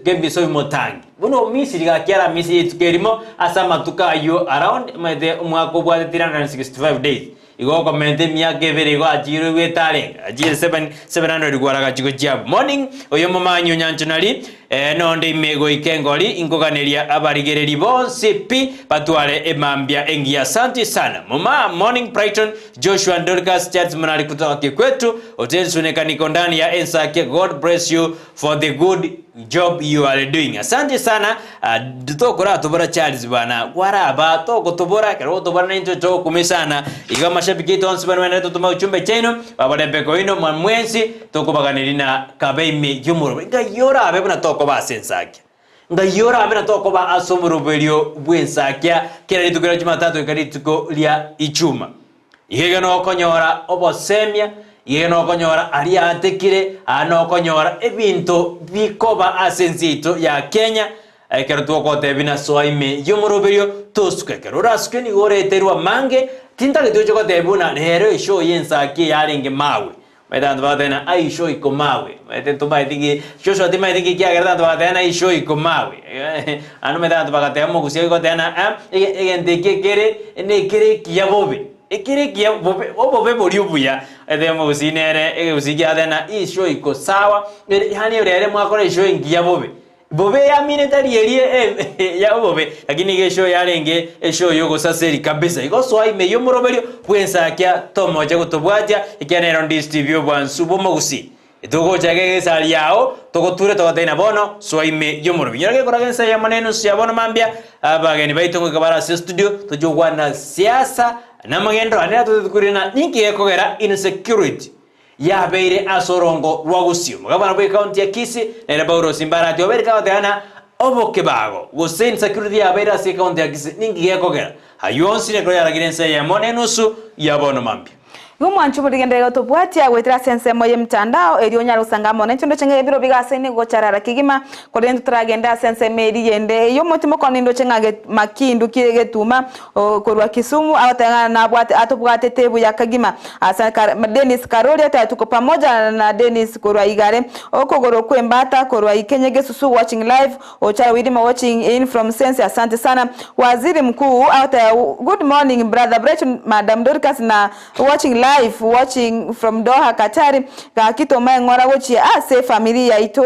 Kemiso Omotangi buna Omisiri gaki aramisi rituko erimo ase amatuko ayio around omanyete omwaka obwate 365 days Igo okomenta emiaka ebere igo achiire oigwete arenge achiire 700 gwara gachia gochia abwo. Morning oyo omomanyi onyancho nari eh, nonde ime goika engori inkoganeria abarigereri bonsi pi batware emambia engiya asanti sana muma morning Brighton Joshua and Dorcas Charles Munari kutoka Kikwetu Hotel Suneka niko ndani ya Ensake God bless you for the good job you are doing asante sana. sana tokoratobora Charles bana kwaraba togotobora ekero ogotobora naintwe togokumia sana igo amashabiki aito onsi bari baenderete gotoma ujumbe chiaino babare mpeko oino mwa mwensi tokobaganeri na kabe ime y'omorobe ngai orabe buna tokoba ase ensakia ngai orabe na tokoba ase omoroberio bw'ensakia kera rituko ria jumatatu goika rituko ria ichuma. Iga iga nokonyora obosemia, iga iga nokonyora aria aatekire, aa nokonyora ebinto bikoba ase ense yaito ya Kenya, ekero twogotebia na soa ime y'omoroberio tosuke. Ekero orasuke nigo oreterwe amange, tintageti oche gotebia buna rero eshow y'ensaki eyarenge mawe. Omanyete abanto bagoteba ng'a ai show iko mawe, omanyete ntomaeti ki, Joshua timaeti ki ekiagera abanto bagateba ng'a ai show iko mawe. Naende omanyete abanto bagateba omogusii goteba ng'a egento eke ekere nekere ekiya bobe, ekere ekiya bobe, obobe boria obuya. Omanyete omogusii nere ekegusii kiateba ng'a hii show iko sawa, yaani rero mwakora eshow engiya bobe. Bobe yamine tari eria ya obobe, lakini iga eshow yarenge eshow y'ogosaseri kabisa. Igo soa ime y'omoroberio bw'ensakia tomoche gotobwatia, ekiagera nero Ndizi TV obwansu bw'omogusii. Togocha iga egesari yao, togoture togotebia na bono soa ime y'omoroberio. Nyora gekoraga ensa eyemo na enusu ya bono mambia, abageni baito ngoika bare ase estudio, toche gokwana siasa na amagenderero ande natotete koirana ninki gekogera insecurity. Yabeire ase orongo rwa Gusii. Omogabana bw'ecounty ya Kisii nere Paulo Simbarati obeire kagoteba ng'a obokebago gose insecurity yabeire ase ecounty ya Kisii ninki gekogera ayio onsi nekero yaragire ense eyemo na enusu ya bono mambia. Igo omwancho borigenderere gotobwatia goetera ase ensemo y'emetandao, erio onyare gosanga amo naintwe ndoche ng'a ebiro biga ase nigo gocharara kegima, korende totaragende ase ensemo eria yende eyio omotima okone nindoche ng'a makindu ki getuma Korwa Kisumu agoteba ng'a nabwate atobwatete buya kegima. Ase Dennis Karori ateba tuko pamoja na Dennis korwa Igare. Okogoro kw'embata korwa Ikenye Gesusu watching live. Ocharo Wirima watching in from Sense asante sana. Waziri Mkuu agoteba good morning brother Brighton Madam Dorcas na watching live watching from Doha Qatar. Gaki toma eng'ora gochia ase efamiri yaito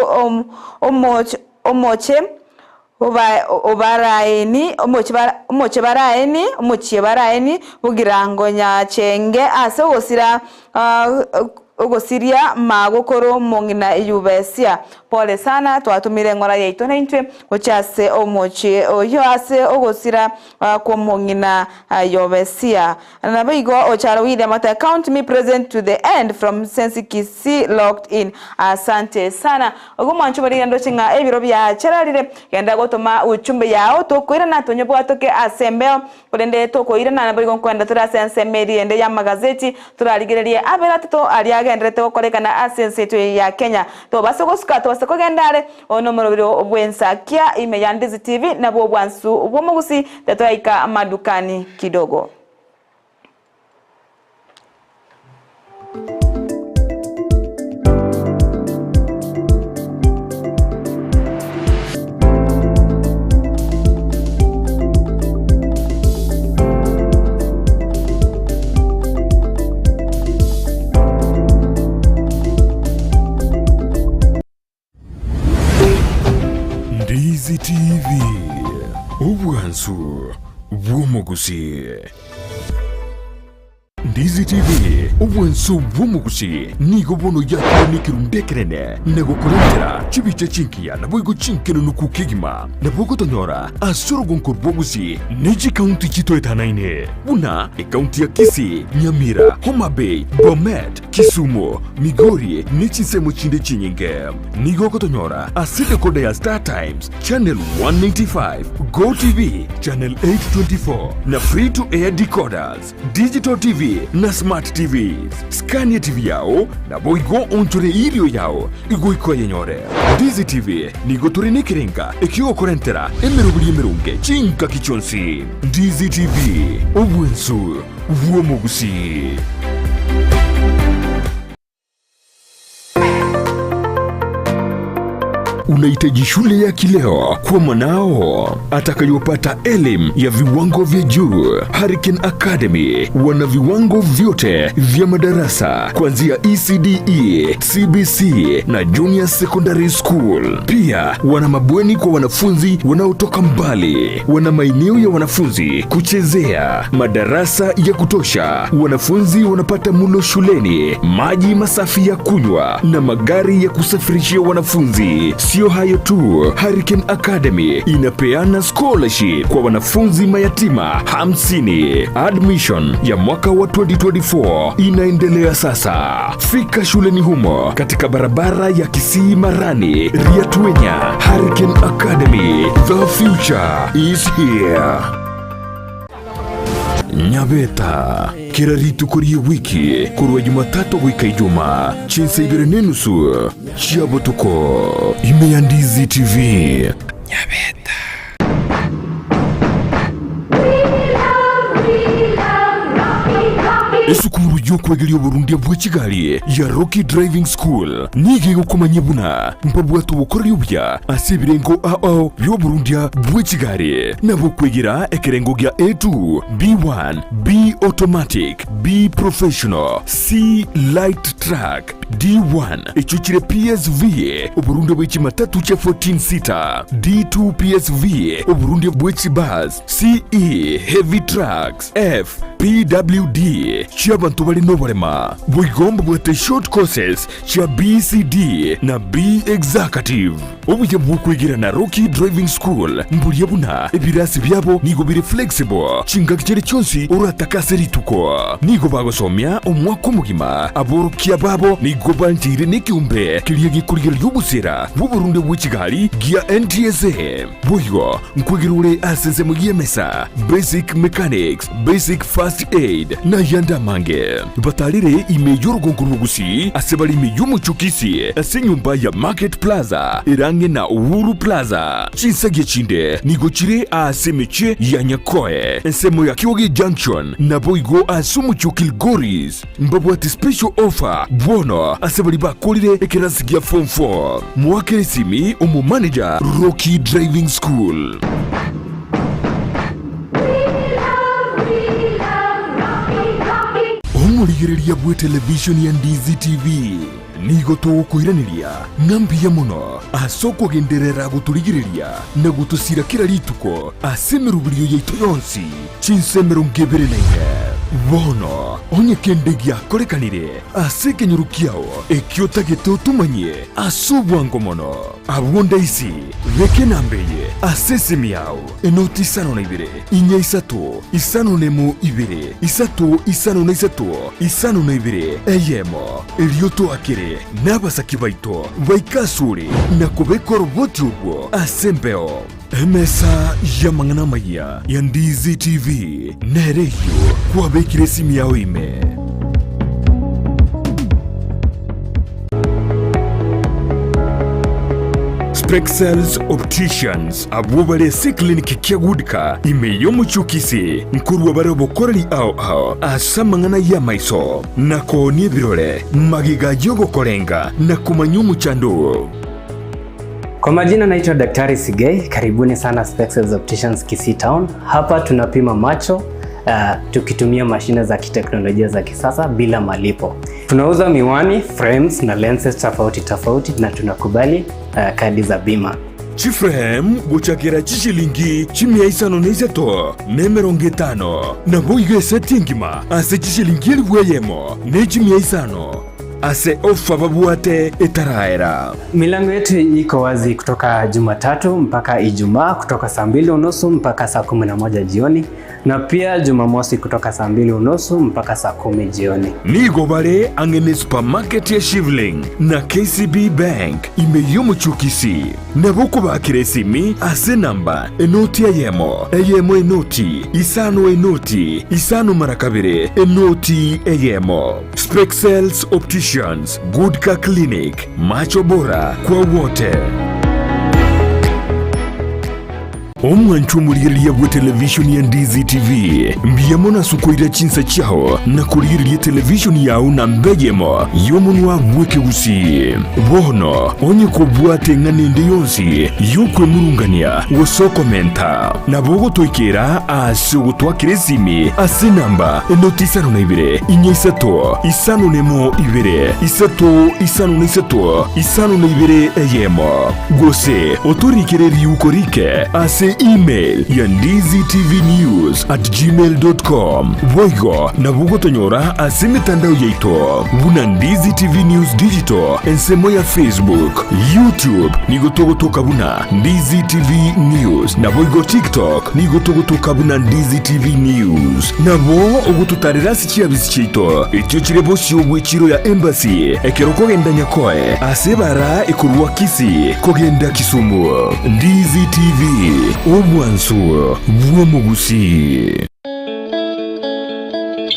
omoche Obaraeni, omochie baraeni, omochie baraeni, bogirango nyachenge ase ogosira ogosiria magokoro mong'ina Yubesia. Pole sana, twatomire eng'ora yaito naintwe gochia ase omochie oyio ase ogosira kw'omong'ina Yobesia. Naboigo Ocharo William ate count me present to the end from Sensi Kisii locked in. Asante sana. Ogo mwancho barigia ndoche ng'a ebiro biacherarire genda gotoma uchumbe yao tokoirana tonyobwatoke ase embeo korende tokoirana naboigo nkoenda tore ase ensemo eria ende y'amagazeti torarigererie abere atato aria agenderete gokorekana ase ense yaito ya Kenya. Tobase gosuka tobase kogenda are Oyo nomorobio bw'ensakia ime ya Ndizi TV nabwo obwansu bw'omogusi tetoraika amadukani kidogo. Ndizi TV, obwansu bw'omogusii. Ndizi TV, obwansu bw'omogusii nigo bono yakire nekerundu ekenene na gokorentera chibicha chingiya naboigo chinkenenuku kegima. Nabo ogotonyora ase orogonko rw'ogusii ne chikaunti chitoetanaine buna ekaunti ya Kisii, Nyamira, Homa Bay, Bomet, Kisumu, Migori ne chinsemo chinde chinyinge. Nigo ogotonyora ase decoder ya Star Times, Channel 195, Go TV, Channel 824 na Free to Air decoders, Digital TV na Smart TVs. Scan TV yao naboigo onchore irio yao igoika oyenyore. Ndizi TV nigo tore nekerenga ekiogokorentera emeroberi emeronge chingaki chionsi. Ndizi TV, obwensu bw'omogusii. Unahitaji shule ya kileo kwa mwanao atakayopata elimu ya viwango vya juu. Hurricane Academy wana viwango vyote vya madarasa kuanzia ECDE, CBC na Junior Secondary School. Pia wana mabweni kwa wanafunzi wanaotoka mbali, wana maeneo ya wanafunzi kuchezea, madarasa ya kutosha, wanafunzi wanapata mulo shuleni, maji masafi ya kunywa na magari ya kusafirishia wanafunzi. Sio hayo tu, Hurricane Academy inapeana scholarship kwa wanafunzi mayatima 50. Admission ya mwaka wa 2024 inaendelea sasa. Fika shuleni humo katika barabara ya Kisii Marani, Riatuenya. Hurricane Academy, the future is here. Nyabeta kera rituko rie wiki korwa Jumatatu goika Ijumaa chinsa ibere nenusu chia botuko ime ya Ndizi TV. Nyabeta. Esukuru y'okwegeria oborundia bwe chigari ya Rocky Driving School nigo egokomanyia buna mbabwate obokoreri obuya ase ebirengo ao bi'oborundia bwe chigari, nabo okwegera ekerengo gia A2, B1, B Automatic, B Professional, C Light Truck, D1 echio chire PSV, oborundia bwe chimatatu chia 14 seater, D2 PSV, oborundia bwe chibus, CE Heavy Trucks, F PWD chi'abanto bare noborema, boigo mbabwate short courses chia BCD na B Executive. Obuya bw'okwegera na Rocky Driving School mboria buna ebirasi biabo nigo bire flexible chingaki chiria chionsi oratake ase rituko. Nigo bagosomia omwaka omogima, aborokia babo nigo bancheire nekeombe keria gekorigereria obosera bw'oborunde bwe chigari gia NTSA. Boigo nkwegera ore ase ensemo y'emesa, basic mechanics, basic first aid, na ayande amange. Batarire ime y'orogongo rwa Gusii ase bare ime y'omochie o Kisii ase enyomba ya Market Plaza ere ang'e na Uhuru Plaza. Chinsagia chinde nigo chire ase emechie ya Nyakoe, ensemo ya Kioge Junction, naboigo ase omochie o Kilgoris. Mbabwate special offer bono ase baria bakorire ekerasi gia form 4. Moakere esimi omomanager Rocky Driving School. Omorigereria bw'etelevishoni ya Ndizi TV, nigo togokoiraneria ng'a mbuya mono ase okogenderera gotorigereria na gotosira kera rituko ase emeroberio yaito yonsi chinsa 24. Bono onye kende giakorekanire ase ekenyoro kiao ekio otagete otomanyie ase obwango mono, abwo ndaisi beka enamba eye ase esimi yao, enoti 52 4 3 5 1 2 3 5 3 5 2 1, erio toakere nabasaki baito baike asore na kobeka oroboti orwo ase embeo. Emesa y'amang'ana amayia ya Ndizi TV nere eyio kwabekire esimi yao ime. Spexels Opticians abwo bare ase eclinic kia Goodcar ime y'omochie o Kisii nkorua bare obokoreri ao ao ase amang'ana y'amaiso na koonia ebirore magega y'ogokorenga na komanya omochando oo. Kwa majina naitwa Daktari Sigei, karibuni sana Spexels Opticians Kisii Town. Hapa tunapima macho tukitumia mashine za kiteknolojia za kisasa bila malipo. Tunauza miwani, frames na lenses tofauti tofauti na tunakubali kadi za bima. Chiframe gochakera chishilingi chimia isano na isato na emerongo etano, naboigo eseti engima ase chishilingi elifu eyemo ne chimia isano ase ofa babwate etaraera. Milango yetu iko wazi kutoka Jumatatu mpaka Ijumaa kutoka saa 2:30 mpaka saa 11 jioni na pia Jumamosi kutoka saa 2:30 mpaka saa 10 jioni. Nigo bare ang'e ne supermarket ya Shivling na KCB Bank ime y'omochie o Kisii. Nabo okobakera esimi ase enamba enoti eyemo eyemo enoti isano enoti isano mara kabere enoti eyemo. Spexels Opticians, Good Car Clinic, macho bora kwa wote. Omwanchwa omorigereria bw'etelevishoni ya Ndizi TV, mbuya mono ase okoira chinsa chiao na korigereria etelevishoni yao namba eyemo y'omonwa bw'ekegusii. Bono onye kobwate eng'ana ende yonsi y'okwemurungania gose okomenta, nabo ogotoikera ase ogotwakera esimi ase enamba enoti 52 4 3 51 2 3 5 3 52 1, gose otorikere riuko rike ase ase email ya ndizitvnews at gmail dot com. Boigo nabo ogotonyora ase emetandao yaito buna Ndizi TV News Digital ensemo ya Facebook, YouTube nigo togotoka buna Ndizi TV News naboigo TikTok nigo togotoka buna Ndizi TV News. Nabo ogototarera ase chiabisi chiaito echio chire bosio bw'echiro ya Embassy ekero okogenda Nyakoe ase ebara ekorwa Kisii kogenda Kisumu. Ndizi TV, obwansu bw'omogusii.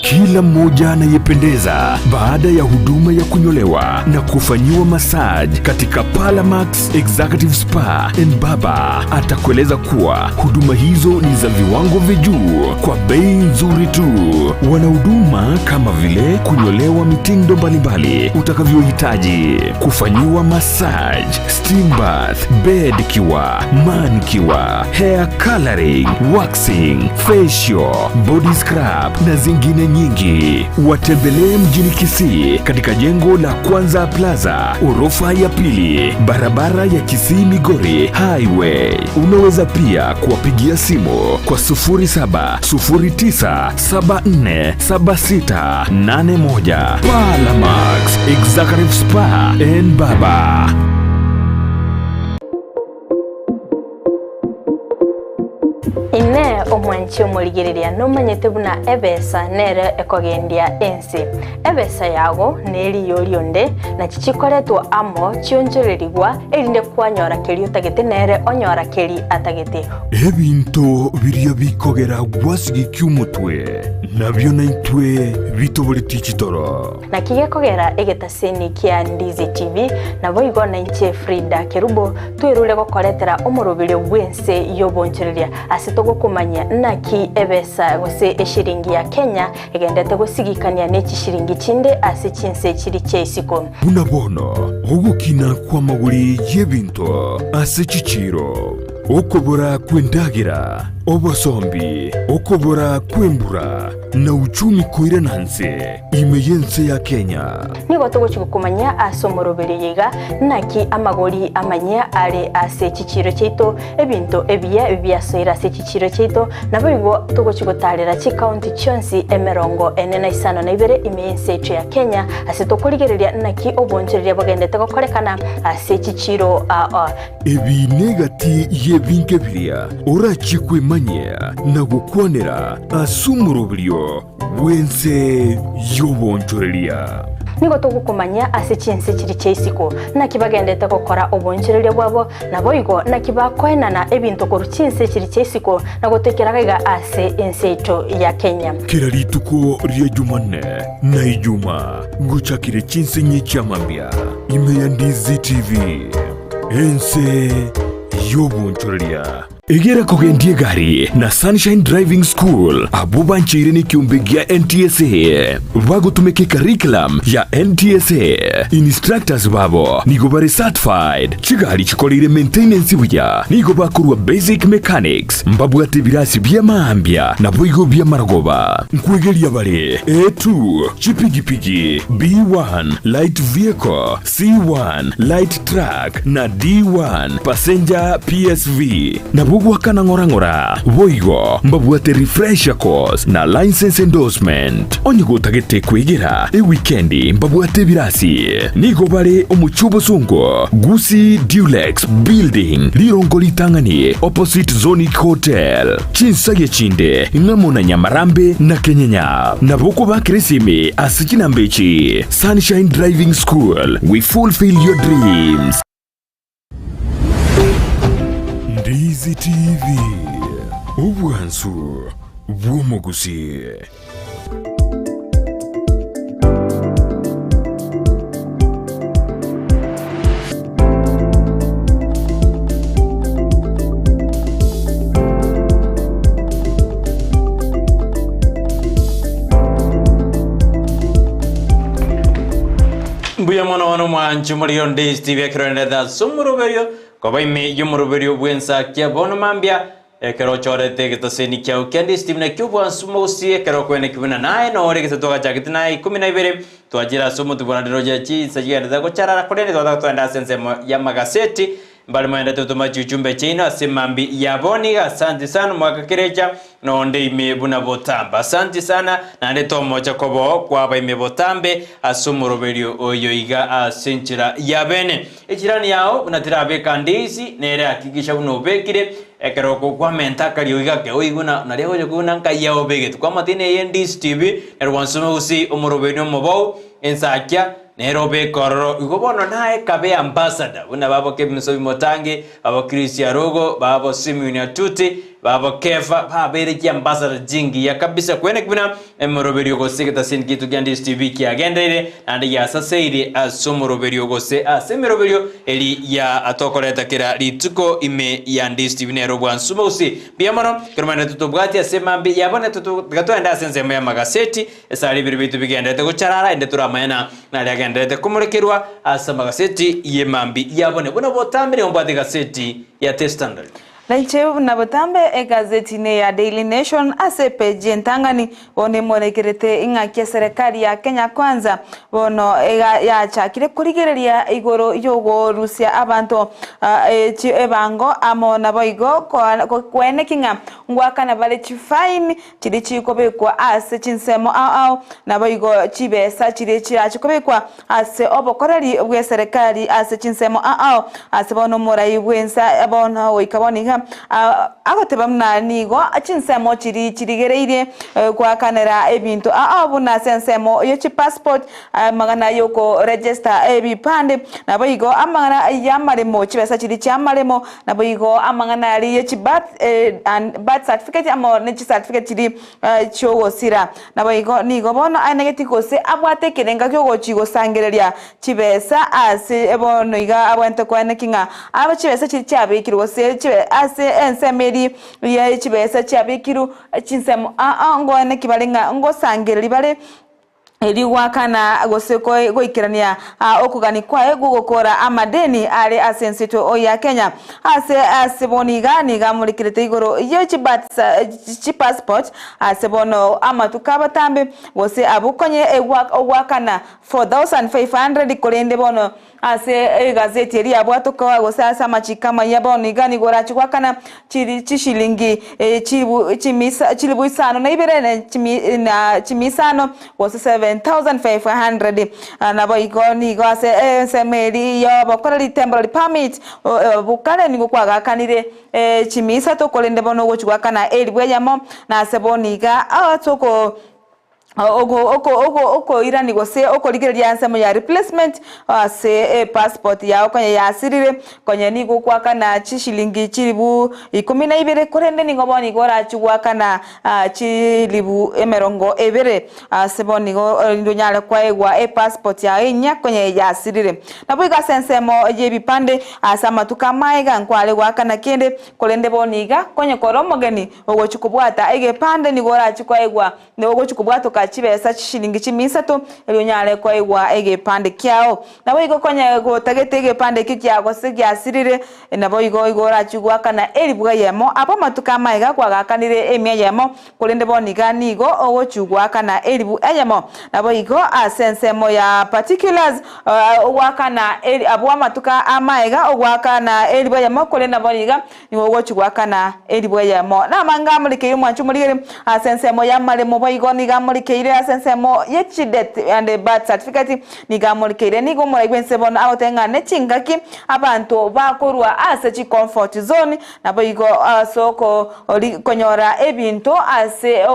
Kila mmoja anayependeza baada ya huduma ya kunyolewa na kufanyiwa massage katika Palamax Executive Spa and Baba atakueleza kuwa huduma hizo ni za viwango vya juu kwa bei nzuri tu. Wana huduma kama vile kunyolewa mitindo mbalimbali utakavyohitaji, kufanyiwa massage, steam bath, bed cure, manicure, hair coloring, waxing, facial, body scrub na zingine nyingi. Watembelee mjini Kisii katika jengo la Kwanza Plaza, orofa ya pili, barabara ya Kisii Migori Highway. Unaweza pia kuwapigia simu kwa 0709747681. Palamax Executive Spa and Baba. Inee, omwanchi omorigereria, nomanyete buna ebesa nere ekogendia ense? Ebesa yago neriyo rionde, nachi chikoretwa amo chionchorerigwa, erinde kwanyora keria otagete nere onyora keri atagete. Ebinto biria bikogera gwasigikia omotwe, nabio naintwe bitoboretie chitoro. Naki gekogera egetaseni kia Ndizi TV, naboigo nainche Frida Kerubo, twerure gokoretera omoroberio bw'ense y'obonchoreria ase togokomanyia naki ebesa gose eshiringi ya Kenya egendete gosigikania ne chishiringi chinde ase chinse chiri chia isiko. Buna bono ogokina kw'amagori y'ebinto ase chichiiro, okobora kw'endagera, obosombi, okobora kw'embura, na uchumi koirana nse ime y'ense ya Kenya. Nigo togochia gokomanyia ase omoroberio oyo iga, naki amagori amanyia are ase chichiiro chiaito, ebinto ebiya biasoire ase chichiiro chiaito, naboigo togochia gotaarera chikaunti chionsi emerongo ene na isano na ibere ime y'ense yaito ya Kenya, ase tokorigereria naki obonchoreria bogendete gokorekana ase chichiiro aa. Ebi negati y'ebinto biria orachie kwemanyia na gokwanera ase omoroberio bw'ense y'obonchoreria. Nigo togokomanyia ase chinse chiria chia isiko, naki bagendete gokora obonchoreria bwabo, naboigo naki bakoenana ebinto korwa chinse chiria chia isiko na gotoikera gaiga ase ense yaito ya Kenya. Kera rituko ria Jumanne na Ijuma ngochakire chinse inye chi'amambia ime ya Ndizi TV, ense y'obonchoreria. Egera kogendia egari na Sunshine Driving School abwo bancheire nekiombe gia NTSA bagotumeka ecurriculum ya NTSA. Instructors babo nigo bare certified, chigari chikoreire maintenance buya, nigo bakorwa basic mechanics, mbabwate ebirasi bi'amaambia naboigo bi'amarogoba. Nkwegeria bare A2, chipigipigi, B1, light vehicle, C1, light truck, na D1, passenger PSV. Nabwo goakana ng'ora ng'ora. Boigo mbabwate refresher course na license endorsement. Onye gotagete kwegera ewikendi mbabwate ebirasi. Nigo bare omochie obosongo, Gusii Dulex Building, rirongo ritang'ani opposite Zonic Hotel. Chinsagia chinde ng'amo na Nyamarambe na Kenyenya. Nabo okobakera esimi ase chinamba echi, Sunshine Driving School, we fulfill your dreams. Ndizi TV, obwansu bw'omogusii. Mbuya mono bono mwanche omorero onde Steve ekeroenderete ase omoroberio koba ime y'omoroberio bw'ensakia bono mambia ekero ochorete egetaseni kiao kia Ndisi TV nakio obwansu mogosie ekero okweneki buna naye nore gese twagachagete naye ikomi na ibere twachire ase omotwe buna rirorio chinsa chigenderete gocharara korende twataka togende ase ensemo y'amagaseti. Mbare moendete gotoma chiuchumbe chiaino ase mambi ya bono iga asanti sana omwaka kerecha nonde ime buna botambe. Asanti sana naende tomocha koboo kwaba ime botambe ase omoroberio oyo iga ase enchera ya bene. Echirani yao buna terabeka ndisi nere hakikisha buna obekire ekero kwamenta akariogi gake oigwe na naria ogocha koigwa na nkai yao obegete. Kwamatia neye ndisi TV nero gwansoma gose omoroberio omobou ensakia Nere obeke ororo, igo bono naye kabe ambassador, buna babo Kebimisobi Motangi, babo Chris Arugo, babo Simeon Atuti, babo Kefa, babeire chiambassador chingiya kabisa kwene buna emoroberio gose egetasini kiaito kia Ndisi TV kiagendereire naende giasaseire ase omoroberio gose ase emeroberio eri ya tokoreta kera rituko ime ya Ndisi TV nere obwansu bogusii. Mbuya mono, ekero maene totobwatie ase mambia ya bono tiga toende ase ensemo y'amagaseti. Esare ebiro biaito bigendererete gocharara, inde toramanye na naria agendererete komorekerwa ase amagaseti y'emambi yabone. Buna botambe nigo mbwate egaseti ya The Standard. Na inche buna botambe egazeti-inĩ ya Daily Nation ase epeji entang'ani bono emorekerete ing'aki eserekari ya Kenya Kwanza bono yachakire korigereria igoro yogorusia abanto ebango amo naboigo koeneki ng'a ngoakana bare chifaini Chiria chikobekwa ase chinsemo ao ao, naboigo chibesa chiria chirache kobekwa ase obokoreri bw'eserekari ase chinsemo ao ao. Ase bono omorai bw'ensa bono goika bono iga agoteba buna nigo chinsemo chiria chirigereirie goakanera ebinto ao ao buna ase ensemo ye chipassport, amang'ana y'okoregister ebipande, naboigo amang'ana y'amaremo, chibesa chiria chi'amaremo, Naboigo amang'ana aria ye chibirth and birth certificate amo ne chicertificate chiria chi'ogosira. Naboigo nigo bono aenegeti gose abwate ekerenga ki'ogochi gosangereria chibesa ase bono iga abwenerete koeneki ng'a abe chibesa chiria chiabekirwe gose chibe ase ensemo eria ye chibesa chiabekirwe chinsemo aa ngoeneki bare ng'a ngosangereria bare Erio goakana gose goikerania okogania kwaye gw'ogokora amadeni are ase ense yaito ya Kenya. Ase ase bono iga nigo amorekerete igoro ye chipassport ase bono amatuko abatambe gose abwo konye ogoakana 4500 korende bono Ase egazeti eria yabwatoka gose ase amachiko amayia bono iga nigo orache goakana chishilingi chilifu isano na ibere na chimia isano gose 7500. Naboigo nigo ase ensemo eria y'obokoreri temporary permit bokare nigo kwagakanire chimia isato korende bono ogochi goakana elifu eyemo na ase bono iga ase oko Okoirani gose okorigereria ensemo ya replacement ase epassport yao konya yasirire, konya nigo ogoakana chishilingi chilifu ikomi na ibere korende nigo bono igo orachi goakana chilifu emerongo ebere ase bono igo erinde onyare koegwa epassport yao enyia konya yasirire. Naboigo ase ensemo yebipande ase amatuko amaega nkware goakana kende korende bono iga konya kore omogeni ogochi kobwata egepande nigo orachi koegwa Nigo ogochia kobwatoka chibesa chishilingi chimia isato, erio onyare koegwa egepande kiao. Naboigo konya gotagete egepande ekio kiao gose giasirire, naboigo igo orachie goakana elifu eyemo. Abwo amatuko amaiga kwagaakanire emia eyemo, korende bono iga nigo ogochia goakana elifu eyemo. Naboigo ase ensemo ya particulars, ogoakana abwo amatuko amaiga ogoakana elifu eyemo, korende bono iga Nigo ogochia goakana elifu eyemo. Namange amorikeire omwancho omorigeri ase ensemo y'amaremo, boigo nigo amorikeire ase ensemo ye chideath and birth certificate, nigo amorikeire. Nigo omorai bw'ense bono agoteba ng'a nechingaki abanto bakorwa ase chicomfort zone, naboigo ase okonyora ebinto ase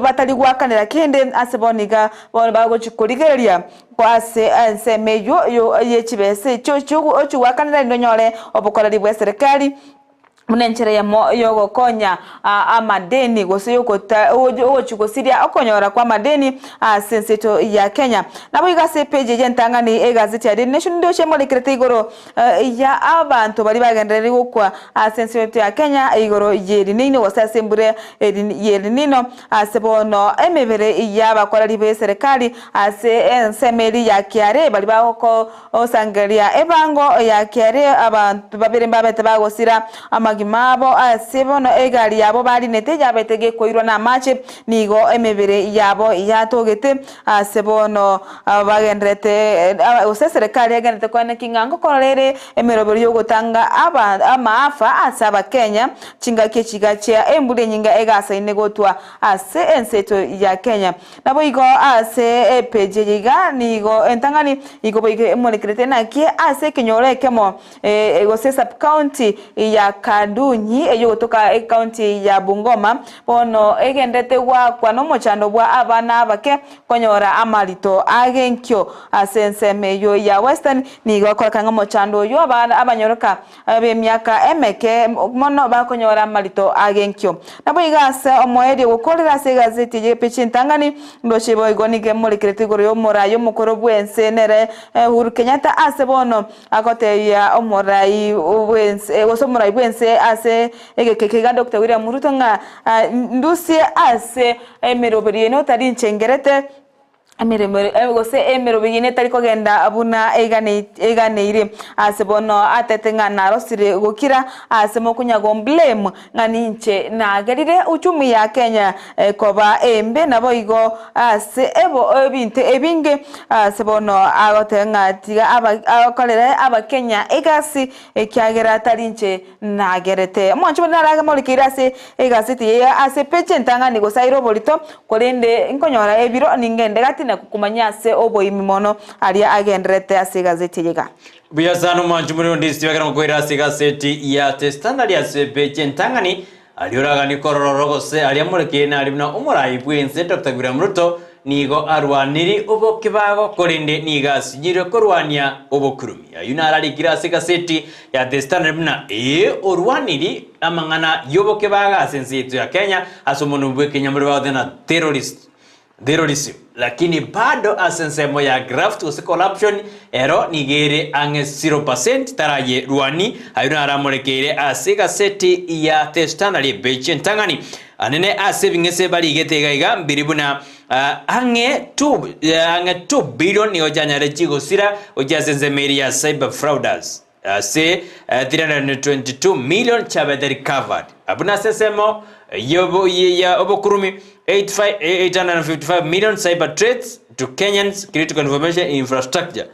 batari goakanera kende ase bono iga bono bagochia korigereria Ase ensemo eyio ye chibesa echio ochigwakanera erinde onyore obokoreri bw'eserekari buna enchera eyemo y'ogokonya amadeni gose ogochia gosiria okonyora kw'amadeni ase ense yaito ya Kenya. Naboigo ase epeji eye entang'ani egazeti ya Daily Nation ndoche emorekerete igoro ya abanto baria bagendererire gokwa ase ense yaito ya Kenya igoro y'El Nino gose ase embura y'El Nino Ase bono emebere y'abakoreri b'eserekari ase ensemo eria ya kiare baria bagosangereria ebango ya kiare abanto babere mbabete bagosira amagena. amagima abo ase bono egari yabo barinete yabete gekoirwa namache, nigo emebere yabo yatogete ase bono bagendererete gose eserekari egendererete koeneki ng'a ngokorora ere emeroberi yogotanga aba amaafa ase abakenya chingaki echiga chia embura enyinge egasaine gotwa ase ense eto ya Kenya. Naboigo ase epeji eye iga nigo entang'ani igo boigo emorekerete naki ase ekenyoro ekemo gose sub-county ya Kandunyi eyogotoka ecounty ya Bungoma bono egenderete goakwa nomochando bwa abana abake konyora amarito agenkio ase ensemo eyio ya Western nigo akoreka ng'a omochando oyio abana abanyoroka Ab'emiaka emeke mono bakonyora amarito ag'enkio. Naboigo ase omoerio gokorera ase egazeti eye y'epeji entang'ani, ndoche boigo nigo emorekerete igoro y'omorai omokoro bw'ense nere Uhuru Kenyatta ase bono agotebia omorai bw'ense gose omorai bw'ense ase egeka eke iga Doctor William Ruto ng'a ndusie ase emeroberio ene otari inchengerete Emeremo gose emeroberio eye netari kogenda buna eganeire. Ase bono atete ng'a narosire gokira ase mokonya gomblame ng'a ninche nagerire uchumi ya Kenya koba embe naboigo ase ebo ebinto ebinge ase bono agoteba ng'a tiga akorere abakenya egasi ekiagera tari inche Nagerete omwancho bonde narage morikeire ase egaseti eye ase peji entang'ani gose aire oborito, korende nkonyora ebiro ningende gati na gokumanyia ase oboimi mono aria agendererete ase egazeti eye iga. Buya sana omwancho more onde ase ekero ngokoira ase egaseti ya The Standard ase epeji entang'ani, aria oraganie korora oro gose aria morekeire naria buna omorai bw'ense Doctor William Ruto nigo arwaniri obokebago korende nigo asinyirwe korwania obokurumi. Ayio nararikire ase egaseti ya The Standard buna ee orwaniri amang'ana y'obokebago ase ense yaito ya Kenya ase omonwa bw'ekenyamorero bagoteba na terrorist terrorism lakini bado ase ensemo ya graft gose corruption ero nigo ere ang'e 0% taraye rwani ayio naramorekeire ase egaseti ya The Standard epeji entang'ani anene ase ebing'ese barigete iga iga mbiri buna Ang'e ang'e 2 billion nigo chianyare chigosira gochia ase ensemo eria ya cyber frauders ase 322 million chiabete recovered. Abwo nase ensemo ya obokurumi 855 million cyber threats to Kenyans critical information infrastructure.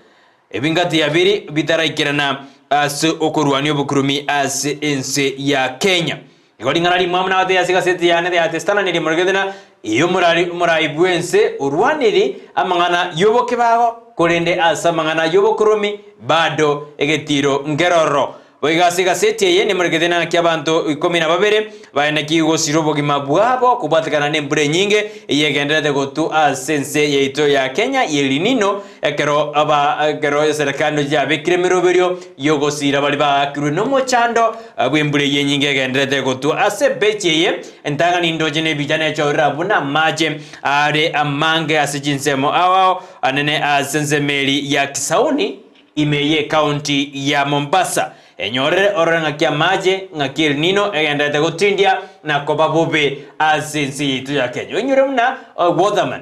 Ebingati bibere bitaraikerana ase okorwania obokurumi ase ense ya Kenya. Igo ring'ana rimwamu nagoteebia ase egaseti yane ya The Standard ririmorogete ng'a Ee, omorari omorai bw'ense orwaniri amang'ana y'obokebago, korende ase amang'ana y'obokoromi bado egetiiro nkerororo. Boigo ase egaseti eye nimorogete ng'aki abanto ikomi na babere baeneki gosira obogima bwabo kobwatekana nembura enyinge eyegendererete gotwa ase ense yaito ya Kenya y'El Nino ekero aba ekero eserekari yabekire emeroberio y'ogosira baria baakirwe nomochando bw'embura eyio enyinge egendererete gotwa ase ebechi eye entang'ani ndoche nebicha nechorera buna amache are amange ase chinsemo ao ao anene ase ensemeri ya Kisauni ime y'ecounty ya Mombasa. Enyorere orore ng'aki amache ng'aki El Nino egendererete gotindia na koba bobe ase ense yaito ya Kenya. Oinyore buna Waterman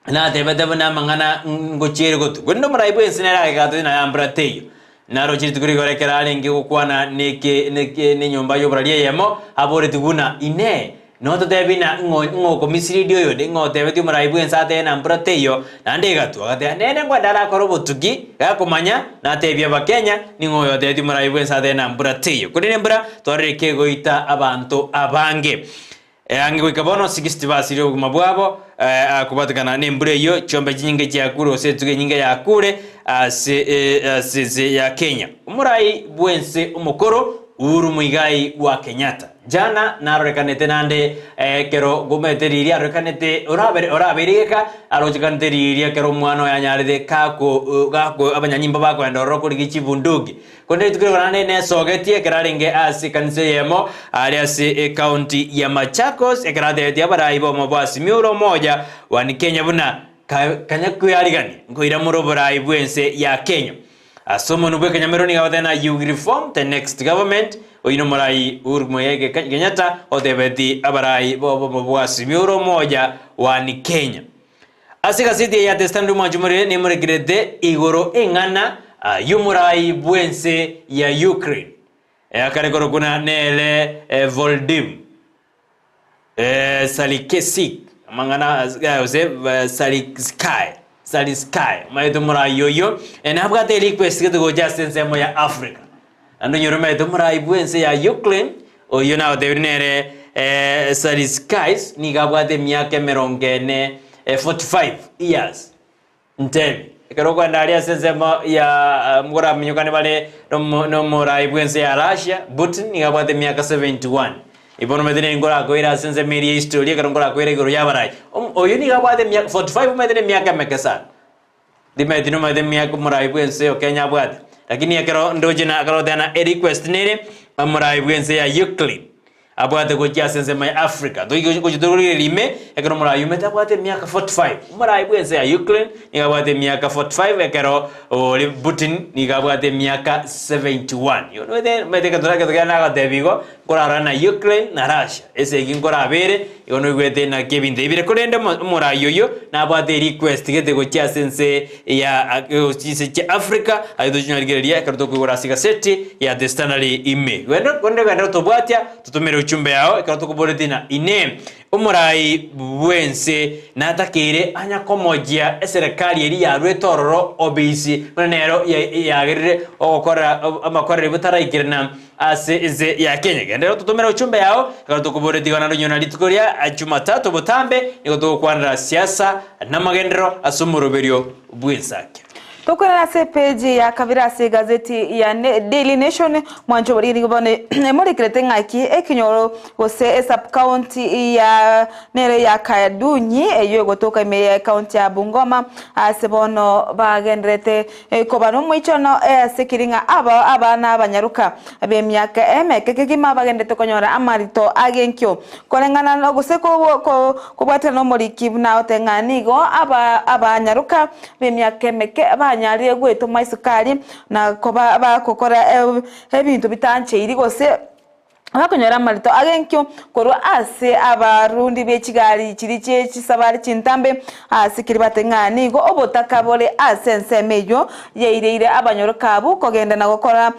Natebete buna amang'ana ngochiere gotwa. Korende omorai bw'ense nere agekatwa ng'a yambura teiyo. Naroche rituko rigoro ekero arenge gokwana neke neke nenyomba y'oborari eyemo, aboretie buna, Inee! Nototebie ng'a ng'o ng'o okomisiririe oyonde, ng'o otebetie omorai bw'ense atebe ng'a mbura teiyo, naende egatwa? Agateba, Nere ngwende arakore obotuki, gakomanya, natebie Abakenya, ning'o oyo otebetie omorai bw'ense atebe ng'a mbura teiyo. Korende embura twarorire kegoita abanto abange. Ang'e goika bono 60 basirie obogima bwabo kobatekana nembura eyio, chiombe chinyinge chiakure gose etugo enyinge yakure ase ase ense ya Kenya. Omorai bw'ense omokoro Uhuru Muigai wa Kenyatta jana narorekanete naende ekero gomete riria arorekanete orabere orabeire egeka arochekanete riria ekero omwana oye anyarete gako gako abanyanyimbo bakoenda ororo korigia chibunduki. Korende rituko rigo naende nesogetie ekero arenge ase ekanisa eyemo aria ase ecounty ya Machakos, ekero atebetie abarai b'omo bwa Azimio ore omoja one Kenya buna kanya kwearigania nkoira more oborai bw'ense ya Kenya. Ase omonwa bw'ekenyamero nigo agoteba na you will reform the next government, oyio nomorai Uhuru Muigai Kenyatta otebetie abarai b'obomo bwa Azimio ore omoja one Kenya. Ase egaseti eye ya The Standard omwancho more nemorekerete igoro eng'ana y'omorai bw'ense ya Ukraine. Akare korokwa na nere Volodymyr Salikesik, amang'ana gose Saliksky, Salisky, omanyete omorai oyio, nabwate request gete gocha ase ensemo ya Africa. Naende onyore omanyete omorai bw'ense ya Ukraine, oyio nagotebirie nere Saliskys, nigo abwate emiaka emerongo ene, 45 years. Ntebi, ekero okoenda aria ase ensemo ya moraminyokane bare nomorai bw'ense ya Russia, Putin, nigo abwate emiaka 71. Igo bono omanyete nigo nkorakoire ase ensemo eria ya history ekero nkorakoire igoro y'abarai. Oyo nigo abwate emiaka 45 omanyete na emiaka emeke sana. Timanyeti nomanyete emiaka omorai bw'ense ya Kenya abwate, lakini ekero ndoche na ekero ogoteba na erequest nere omorai bw'ense ya Ukraine. Abwate gochia ase ensemo ya Africa. Toike gochia torigereria ime, ekero omorai omete abwate emiaka 45. Omorai bw'ense ya Ukraine nigo abwate emiaka 45 ekero ore Putin nigo abwate emiaka 71. Igo omanyete omanyete egento egento kere nagotebia igo, nkorarora na Ukraine na Russia, esegi nkorabere, igo noigwete naki ebinto ebi bire. Korende omo omorai oyio nabwate erequest gete gochia ase ense ya chinse chia Africa, aye tochinyarigereria ekero tokoigora ase egaseti ya The Standard ime. Genda onde genda gotobwatia, totomere uchumbe yao ekero tokoboretie ng'a inee, omorai bw'ense natakeire anya komochia eserekari eria yarwete ororo obisi buna nero yagerire ogokora amakorero botaraikerana ase ense ya Kenya. Genderera ototomere ochumbe yao, ekero tokoboretie igo naende onyore na rituko ria Jumatatu botambe, nigo togokwanera siasa namagenderero ase omoroberio bw'ensakia. Tokorera ase epeji ya kabere ase egazeti ya Daily Nation, mwancho oboriri nigo bono emorekerete ng'aki ekenyoro gose esub county ya nere ya Kayadunyi eyio egotoka ime ya ecounty ya Bungoma ase bono bagendererete Koba nomoichano ase keri ng'a aba abana abanyaroka b'emiaka emeke kegima bagenderete konyora amarito ag'enkio, koreng'ana gose kobwatana nomoriki buna agote ng'a nigo aba abanyaroka b'emiaka emeke banyarire gwetoma esukari na koba bagokora ebinto bitancheiri gose Bakonyora amarito ag'enkio korwa ase abarundi be chigari chiria chie chisabari chintambe, ase keria batebie ng'a nigo obotaka bore ase ensemo eyio yaireire abanyoroka abwo kogenda na gokora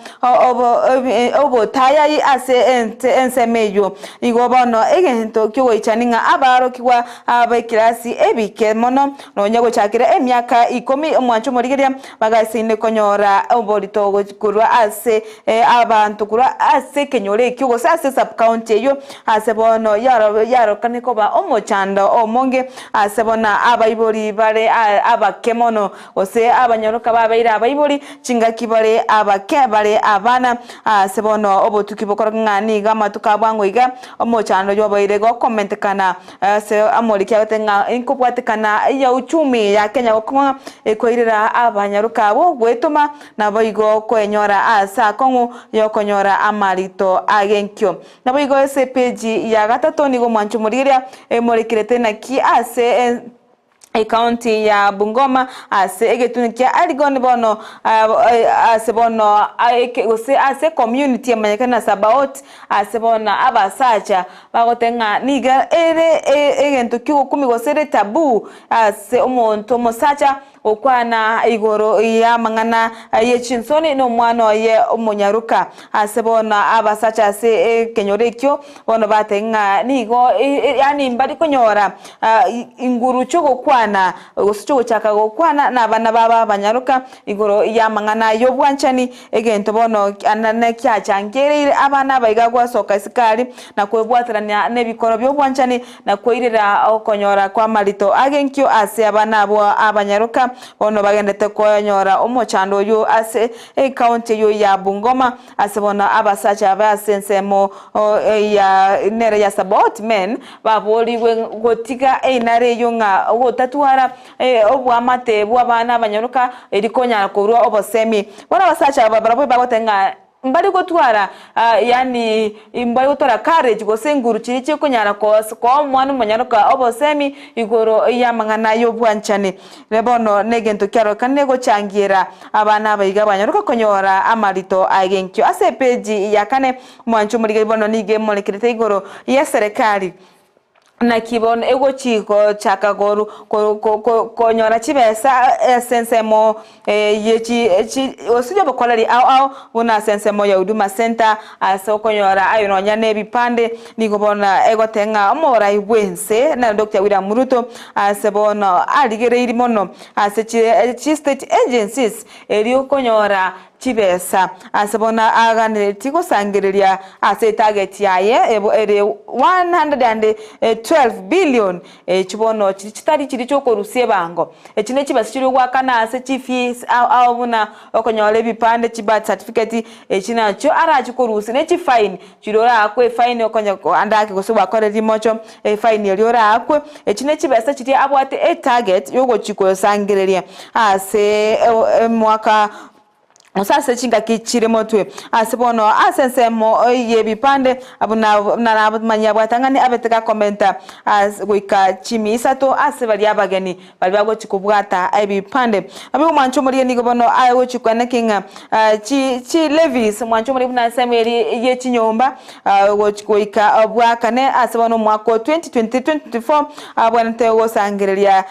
obotayayi ase ensemo eyio. Igo bono egento ki'ogoichania ng'a abarokigwa b'ekirasi ebike mono nonya gochakera emiaka ikomi omwancho omorigereria bagasaine konyora oborito korwa ase Abanto korwa ase ekenyoro ekio gose ase esub-county eyio ase bono yarokane koba omochando omonge ase bono abaibori bare abake mono gose abanyaroka babeire abaibori chingaki bare abake bare abana ase bono obotuki bokoroka ng'a nigo amatuko a bwango iga omochando oyobaire gokomentekana Ase amoriki agote ng'a inkobwatekana ya uchumi ya Kenya gokong'a ekoirera abanyaroka abwo gwetoma naboigo koenyora ase akong'u yokonyora amarito agenkio. Naboigo ase epeji ya gatato nigo omwancho omorigereria emorekerete naki ase Ecounty ya Bungoma ase egetunu kia Elgon bono ase bono gose ase ecommunity emanyekane na Sabaot ase bono abasacha bagoteba ng'a nigo ere egento kiogokumia gose ere taboo ase omonto omosacha gokwana igoro y'amang'ana ye chinsoni na omwana oye omonyaroka. Ase bono abasacha ase ekenyoro ekio bono bateba ng'a nigo yaani mbari konyora inguru chi'ogokwana gose chi'ogochaka gokwana nabana babo abanyaroka igoro y'amang'ana y'obwanchani, egento bono anene kiachangereire abana aba iga gwasoka isiko aria na kwebwaterania nebikoro bi'obwanchani na koirera okonyora kw'amarito ag'enkio ase abana abwo abanyaroka bono bagendete konyora omochando oyio ase ecounty eyio ya Bungoma ase bono abasacha abe ase ensemo ya nere ya Sabaot men baborigwe gotiga einare eyio ng'a gotatwara oboamate bw'abana abanyaroka eri konyara korua obosemi. Bono abasacha aba barabwo bagoteba ng'a mbari gotwara yaani mbari gotwara courage gose inguru chiria chikonyara koa omwana omonyaroka obosemi igoro y'amang'ana y'obwanchani. Bono negento kiarorekanire gochangiera abana aba iga banyaroka konyora amarito agenkio. Ase epeji ya kane, omwancho omorigeri bono nigo emorekerete igoro y'eserekari. Naki bono egochi gochaka koru konyora chibesa ase ensemo ye chi gose y'obokoreri ao ao buna ase ensemo ya Huduma Centre ase okonyora aye nonya na ebipande nigo bono egoteba ng'a omorai bwense nere Doctor William Ruto ase bono arigereiri mono ase chi state agencies erio konyora chibesa ase bono aganeretie gosangereria ase etarget yaye ere 112 billion echio bono chiri chitari chiri chiokorusia ebango. Echi ne chibesa chiria ogoakana ase chifees ao ao buna okonyora ebipande, chibirth certificate echi nachio arache korusia ne chifine chiria oraakwe efine okonye ande ake gose gwakorire rimocho efine eria oraakwe. Echi ne chibesa chiria abwate etarget yogochi kosangereria ase omwaka gose ase chingaki chire motwe. Ase bono ase ensemo y'ebipande buna narabamanyia bwatang'ani abete gakomenta ase goika chimi isato ase baria abageni baria bagochi kobwata ebipande. Abe omwancho omoria nigo bono agochi kwanaki ng'a chi chi levies omwancho omoria buna ensemo eria ye chinyomba gochi goika bwakane ase bono omwaka o 2023-2024 abwenerete gosangereria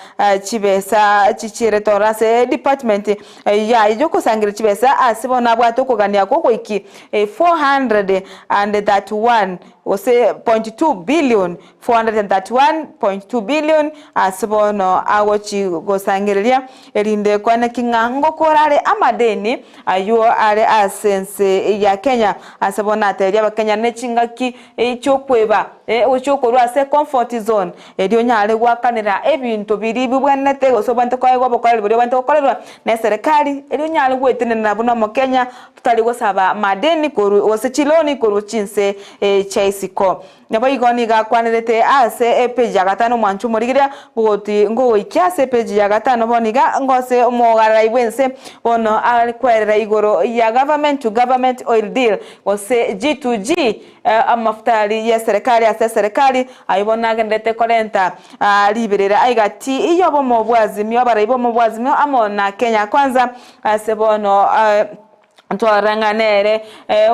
chibesa chichiirete ororo ase edepartment yaye yogosangereria chibesa ase bono abwate okogania kw'ogoiki 431 gose point 2 billion, 431.2 billion, ase bono agochi gosangereria, erinde kwaneki ng'a ngokora are amadeni ayio are ase ense ya Kenya. Ase bono natebirie abakenya nechingaki chiokweba chi'okorwa ase comfort zone erio onyare goakanera ebinto biria bibwenerete gose obwenerete koegwa obokoreri boria obwenerete gokorerwa na eserekari erio onyare gwetenenera buna omokenya totari gosaba madeni korwa gose chiloni korwa chinse chia isiko. Naboigo nigo akwanerete ase epeji ya gatano omwancho omorigereria bogoti ngogoikia ase epeji ya gatano bono iga ngose omogarai bwense bono are kwerera igoro ya government to government oil deal gose G2G amafuta aria yeserekari ase eserekari ayio bono agenderete korenta riberera aigati y'obomo bwa Azimio abarai b'obomo bwa Azimio amo na Kenya Kwanza ase bono Ntwarora ng'a nere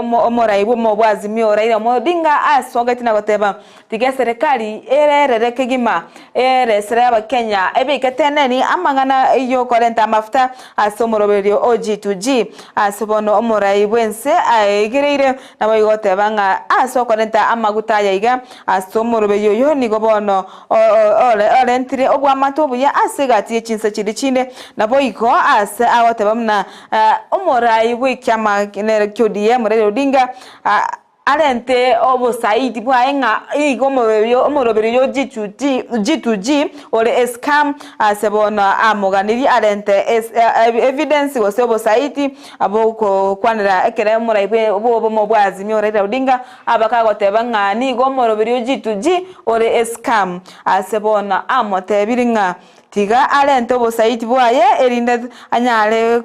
omorai bw'omobwazimio Raila Amolo Odinga asogete na goteba, Tiga eserekari ererere kegima eresere abakenya ebeke teneni amang'ana yokorenta amafuta ase omoroberio o G2G. Ase bono omorai bwense aegereire naboigo goteba ng'a ase okorenta amaguta aya iga ase omoroberio oyo nigo bono orentire obwamate obuya ase egati ye chinse chiria chinde naboigo ase agoteba buna Omorai bw'ekiama nere ki'ODM, Raila Odinga, arente obosaidi bwaye ng'a igo omoroberio oyo G2G ore escam ase bono amoganirie arente evidence gose obosaidi bogokwanera ekere omorai bw'obomo bwa Azimio Raila Odinga abakagoteba ng'a nigo omoroberio G2G ore escam ase bono amotebirie ng'a Tiga arente obosaiti bwaye, erinde anyare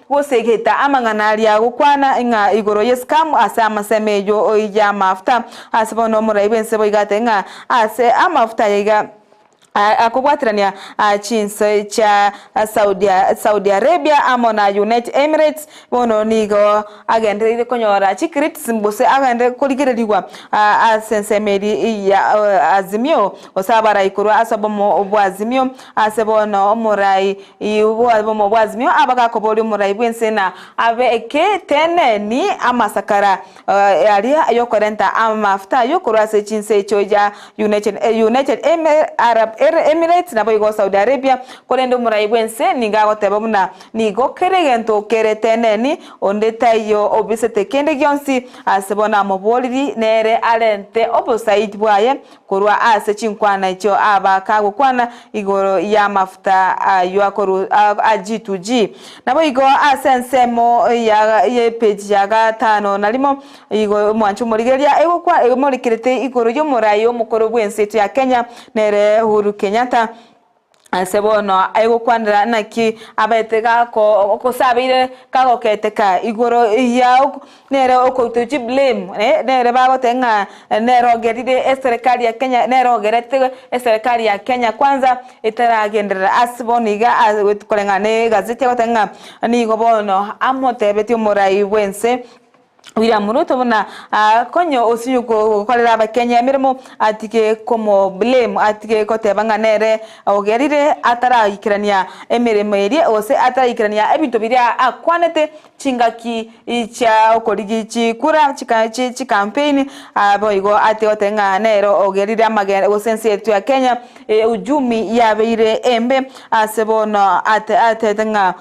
gosegeta amang'ana aria agokwana ng'a igoro y'esikamu ase amasemo eyio y'amafuta. Ase bono omorai bw'ense boigo atebe ng'a ase amafuta aya iga akobwaterania chinse chia Saudi Arabia amo na United Emirates, bono nigo agendereire konyora chicriticism gose agenderere korigererigwa ase ensemo eria ya Azimio gose abarai korwa ase obomo bwa Azimio. Ase bono omorai bw'obomo bwa Azimio abagakoboria omorai bw'ense na abe eketeneni amasakara aria yokorenta amafuta ayio korwa ase chinse echio ya United Arab Emirates naboigo Saudi Arabia, korende omorai bw'ense nigo agoteba buna Nigo kera egento kere teneni, onde taiyo obisete kende gionsi ase bono amoboriri, nere arente obosaiti bwaye korwa ase chinkwana echio aba kagokwana igoro y'amafuta ayio akoru a G2G. Naboigo ase ensemo ya y'epeji ya gatano na rimo, igo omwancho omorigereria egokwa emorekerete igoro y'omorai omokoro bw'ense yaito ya Kenya, nere Uhuru Kenyatta. Ase bono aigokwanera naki abaete gako gose abeire kagoketeka igoro yao nere okoruta chiblame eh, nere bagoteba ng'a nere ogerire eserekari ya Kenya nere ogerete eserekari ya Kenya kwanza etaragenderera ase bono iga ase koreng'ana na egazeti egoteba ng'a nigo bono amotebetie omorai bwense. William Ruto buna konye osinyu gokorera abakenya emeremo atige komo blame atige goteba ng'a nere ogerire ataraikerania emeremo eria gose ataraikerania ebinto biria akwanete chingaki chia okorigi chikura chicampaign boigo atige goteba ng'a nere ogerire amagena gose ense yetu ya Kenya uchumi yabeire embe ase bono atete ng'a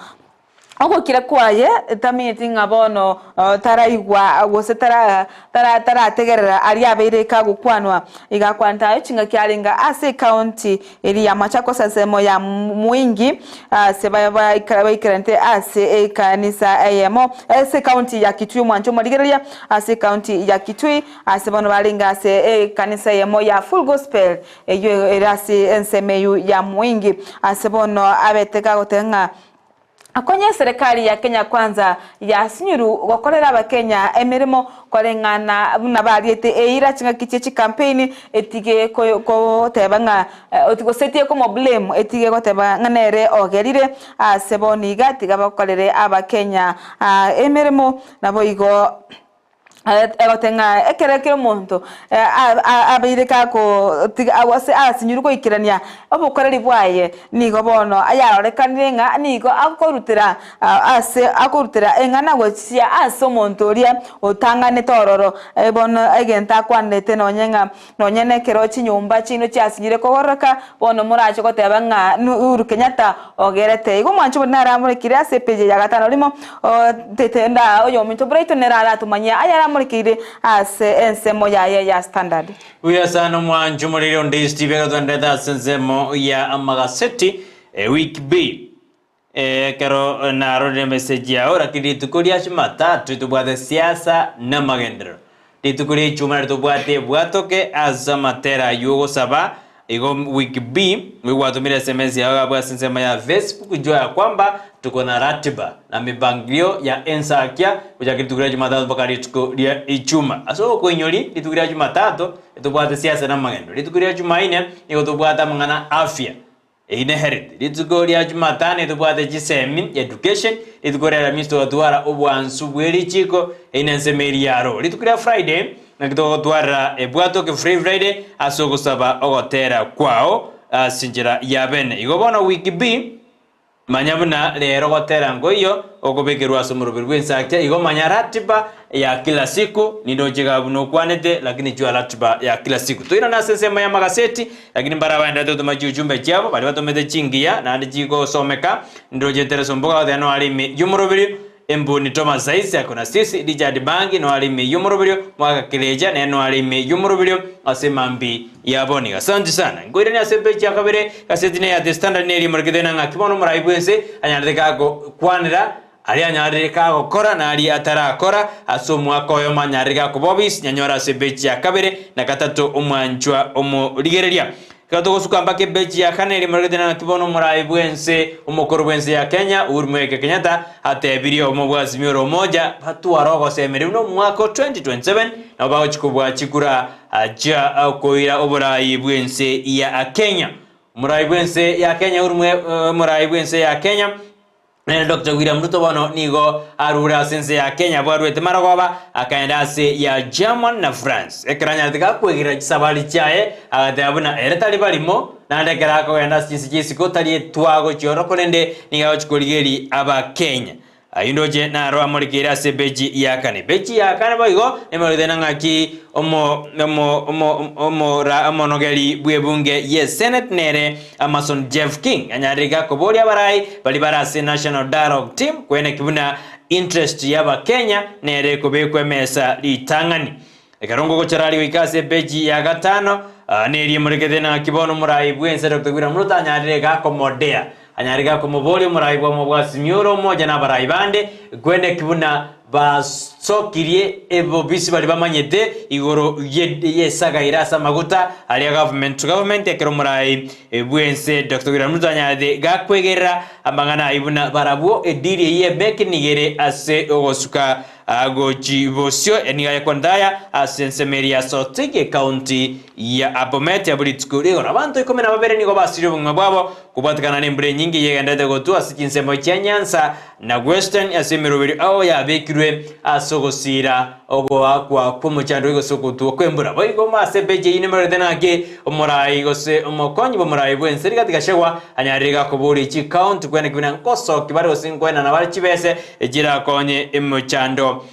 Ogokira kwaye tamenyeti ng'a bono taraigwa gose tarategerera aria abeire kagokwanwa. Iga akwanete aye chingaki arenge ase ecounty eria ya Machakos ensemo ya Mwingi ase baikaranete ase ekanisa eyemo ase ecounty ya Kitui omwancho omorigereria ase ecounty ya Kitui ase bono barenge ase ekanisa eyemo ya Full Gospel eyio ere ase ensemo eyio ya Mwingi ase bono abete kagoteba ng'a Akonye eserekari ya Kenya Kwanza yasinyuru gokorera abakenya emeremo koreng'ana buna bariete eira chingaki chie chikampeini etige goteba ng'a gose etige komo blame etige goteba ng'a nere ogerire ase bono iga tiga bakorere abakenya emeremo naboigo. Egote ng'a ekero ekio omonto abeire gakotiga gose asinyirwe goikerania obokoreri bwaye, nigo bono ayarorekanire ng'a nigo akorutera ase akorutera eng'ana gochia ase omonto oria otang'anete ororo. Bono egento akwanete nonye ng'a Nonya nekero chinyomba chiaino chiasinyire kogororoka, bono morache goteba ng'a Uhuru Kenyatta ogerete. Igo omwancho bonde naramorekire ase epeji ya gatano rimo, tetenda oyominto Brighton nere aratomanyie ayaramorekeire ase ensemo yaye ya Standard. Buya sana omwancho omoriri onde Steve agatwenderete ase ensemo ya amagaseti week B. Ekero narorire emessage yao, lakini rituko ria Jumatatu tobwate siasa na amagenderero. Rituko ria Ijumaa nario tobwate ebwatoke ase amatera aywo ogosaba, igo week B nigo gwatomire sms yao abwo ase ensemo ya Facebook jua ya kwamba tuko na ratiba na mipangilio ya ensakia gochaka rituko ria Jumatatu mpaka rituko ria Ijumaa. Ase ogokoinyori rituko ria Jumatatu etobwate siasa na amagenderero, rituko ria Jumaine nigo tobwate amang'ana afya. Eri ne Health. Rituko ria Jumatano etobwate chisemi, education, rituko ria Aramisi togatwara obwansu bwe richiko, eri nensemo eria yaro. Rituko ria Friday naki togotwarera ebwatoke Free Friday ase ogosaba ogotera kwao ase enchera ya bene. Igo bono week B Manya buna rero gotera nkoiyo okobekerwa ase omoroberi bw'ensakia, igo manya ratiba ya kila siku, nindoche igaa buna okwanete, lakini chua ratiba ya kila siku. Toirane ase ensemo y'amagaseti, lakini mbare abaenderete gotoma chiuchumbe chiabo, baria batomete chingiya naende chigosomeka, nindoche Teresa Omboga agoteba noare ime y'omoroberi, Embuni Thomas Saisi ako na Sisi, Richard Bangi noare ime y'omoroberio, Mwaka Kirecha nere noare ime y'omoroberio ase mambi ya boniga. Asanti sana. Nkoirania ase epeji ya kabere, egaseti ne ya The Standard neria emorekete na ng'aki bono omorai bwense anyarete gakokwanera aria anyarire gagokora na aria atarakora ase omwaka oyomo anyarire gakoba obisi nyanyore ase epeji ya kabere na gatato omwanchwa omorigereria. Ekero togosuka mpaka ebechi ya kane eria moregete nang'aki bono omorai bw'ense omokoro bw'ense ya Kenya Uhuru Muigai Kenyatta atebirie obomo bwa Azimio la Umoja batware ogosemeria buna omwaka o 2027 nabo bagochia kobua chikura chia koira oborai bw'ense ya Kenya. Omorai bw'ense ya Kenya Uhuru Omorai bw'ense ya Kenya Nere Doctor William Ruto bono nigo arure ase ense ya Kenya abwo aruete marogoba akaenda ase ya German na France. Ekero anyarete gakwegerera chisabari chiaye agateba buna ere tari barimo naende ekero akogenda ase chinse chia isiko tari etwa gochia ororo korende nigo agochia korigeria abakenya. Ayio ndoche naro amorekeire ase epeji ya kane. Epeji ya kane boigo nemorete na ng'aki omo omo omo omora omonogeri bw'ebunge ye Senate nere Amason Jeff King anyarire gakoboria abarai baria bare ase National Dialogue Team kweneki buna interest y'abakenya nere ekobekwa emesa ritang'ani. Ekero ngogochora aria goika ase epeji ya gatano neria emorekete naki bono omorai bwense Doctor William Ruto anyarire gakomodea anyarire gakomoboria omorai bwamo bwa Azimio la Umoja na abarai bande kweneki buna Basokirie ebobisi baria bamanyete igoro y'esagaira ase amaguta aria government to government ekero omorai bw'ense Doctor William Ruto anyarete gakwegerera amang'ana ayio buna barabwo ediri eyio emeke nigo ere ase ogosuka gochi bosio nigo ayekwanete aya ase ensemo eria ya Sotik ecounty ya Bomet abwo rituko rigoro abanto ikomi na babere nigo basirie obogima bwabo kobwatekana nembura enyinge eyegenderete gotwa ase chinsemo chia Nyanza. na Western ase emeroberi ao yabekirwe ase ogosiira ogoakwa kw'omochando gose ogotwa kw'embura. Boigo ase epeji eyio nemororete naki omorai gose omokonyi bw'omorai bw'ense Rigathi Gachagua anyarire gakoboria chikaunti kwene buna nkosoki bare gose nkoenana bare chibese chirakonye emochando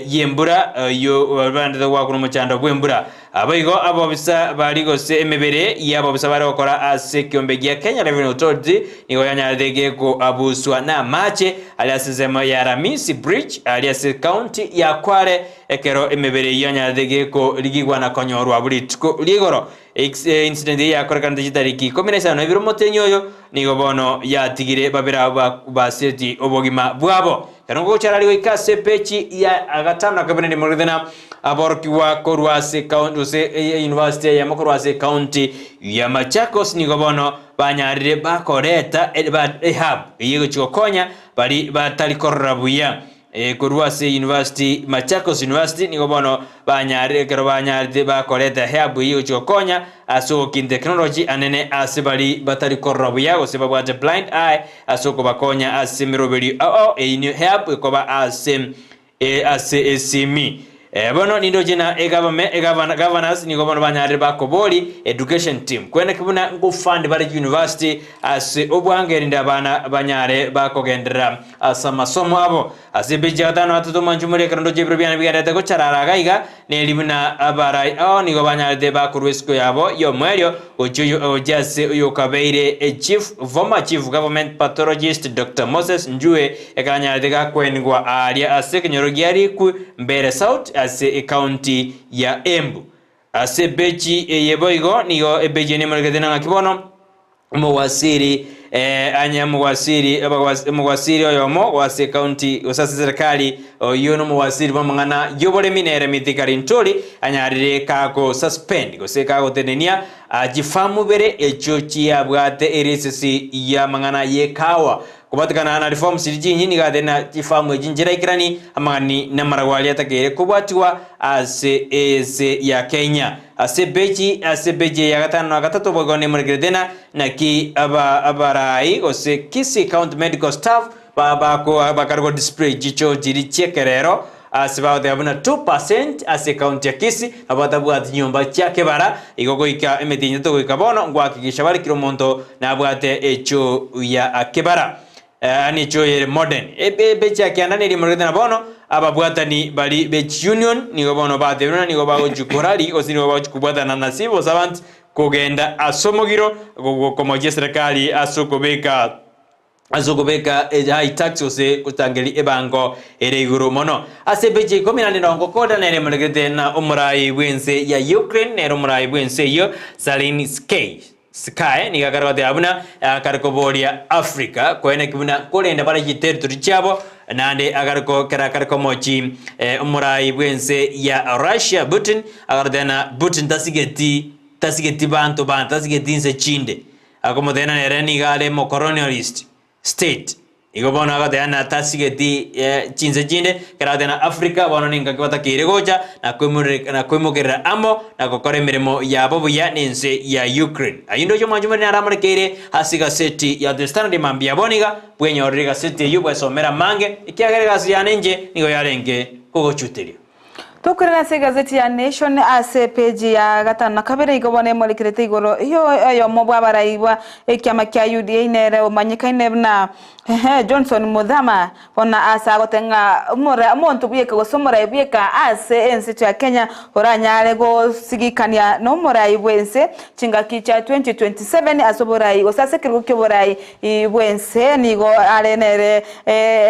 y'embura oyio baendete goakwa nomochando bw'embura. Boigo abobisa baria gose emebere y'abobisa bare gokora ase ekiombe gia Kenya Revenue Authority nigo yanyarete gekoabuswa namache aria ase ensemo ya Ramisi Bridge aria ase county ya Kwale ekero emebere eyio yanyarete gekorigigwa na konyorwa buna rituko ri'igoro. Incident eye yakorekanete chitariki ikomi na isano na ibere omotenyi oyo nigo bono yatigire babere abwo baseti obogima bwabo. Ekero ngogochara aria goika ase epeji ya gatano na kabere ndimorete na aborokigwa korwa ase county gose university eyemo korwa ase county ya Machakos nigo bono banyarire bakoreta ehub eye egochi gokonya bari batari korora buya. Korwa ase University, Machakos University, nigo bono banyarire ekero banyarete bakoreta hub eyio gochia gokonya ase ogokin technology anene ase bari batari korora buya gose babwate blind eye ase okobakonya ase emeroberio ao ao eyio niyo hub ekoba ase ase esimi. Bono nindoche na egavame egavana governors nigo bono banyarire bakobori education team kweneki buna ngofund bare university ase obwango erinde abana banyare bakogenderera ase amasomo abo. Ase epeji ya gatano na gatato mwanche more ekero ndoche ebiro biane bigendererete gocharara iga iga, neri buna abarai ao nigo banyarete bakorwa esiko yabo y'omoerio gochia oyo gochia ase oyokabeire echief former chief government pathologist Doctor Moses Njue ekero anyarete gakwenigwa aaria ase ekenyoro gia Rikwi Mbere South ase ecounty ya Embu. Ase epeji eye boigo nigo epeji eye nemorekete na ng'aki bono Omogwasiri anye omogwasiri omogwasiri oyomo ase ekaunti gose ase serikali oyio nomogwasiri bw'amang'ana y'oboremi nere Mithika Linturi anyarire kago suspend gose kagotenenia chifamu bere echio chiabwate erisisi y'amang'ana y'ekawa Kobatikana na reforms chiria chinyi nigo atenena chifamu echi nchiraikerani amagani namaragwa aria atakeire kobwatigwa ase ense ya Kenya. Ase epeji ase epeji eye ya gatano na gatato boigo nemorekerete na naki aba abarai gose Kisii County Medical Staff ba bako bakare go display chicho chiria chiekerero ase bagoteba buna 2% ase ecounty ya Kisii nabo batabwati nyomba chia kebara igo goika emetienyi etato goika bono ngohakikisha bare kera omonto nabwate echoo ya kebara yaani echoo ere modern. Ebechi ya kianda neri emorogete na bono ababwatani bari be chiunion nigo bono batebire buna nigo bagochi korari gose nigo bagochi kobwatana na civil servants kogenda ase omogiro gokomochia eserekari ase okobeka ase okobeka high tax gose gotangeria ebango ere igoro mono. Ase epeji ya ikomi naende nongo koda nere emoregete na omorai bw'ense ya Ukraine nere omorai bw'ense eyio Zelenskyy Sky nigo akare goteba buna akare koboria Africa koeneki buna korenda bare chiterritori chiabo naende akare ko kera akare komochi omorai bw'ense ya Russia Putin agaroteba na Putin tasigeti tasigeti banto bande tasigeti inse chinde Akomotebia nere nigo are omocolonialist state. Igo bono agoteba ng'a tasigeti chinse chinde, ekero agoteba ng'a Africa bono nengaki batakeire gocha na na koimokerera amo na gokora emeremo yabo buya nense ya Ukraine. Ayio ndoche omwancho omonene aramorekeire ase egaseti ya The Standard mambia bono iga, bwenyorere egaseti eyio bwesomere amange, ekiagera egasi yane inche nigo yarenge kogochuteria. Tokorera ase egazeti ya Nation ase epeji ya gatano na kabere igo bono emorekerete igoro y'oyomo bw'abarai bwa ekiama kia UDA nere omanyekaine buna Johnson Muthama bono ase agoteba ng'a omora omonto bweka gose omorai bweka ase ense ya Kenya oranyare gosigikania nomorai bwense chingaki chia 2027 ase oborai gose ase ekerogo kioborai bwense nigo are nere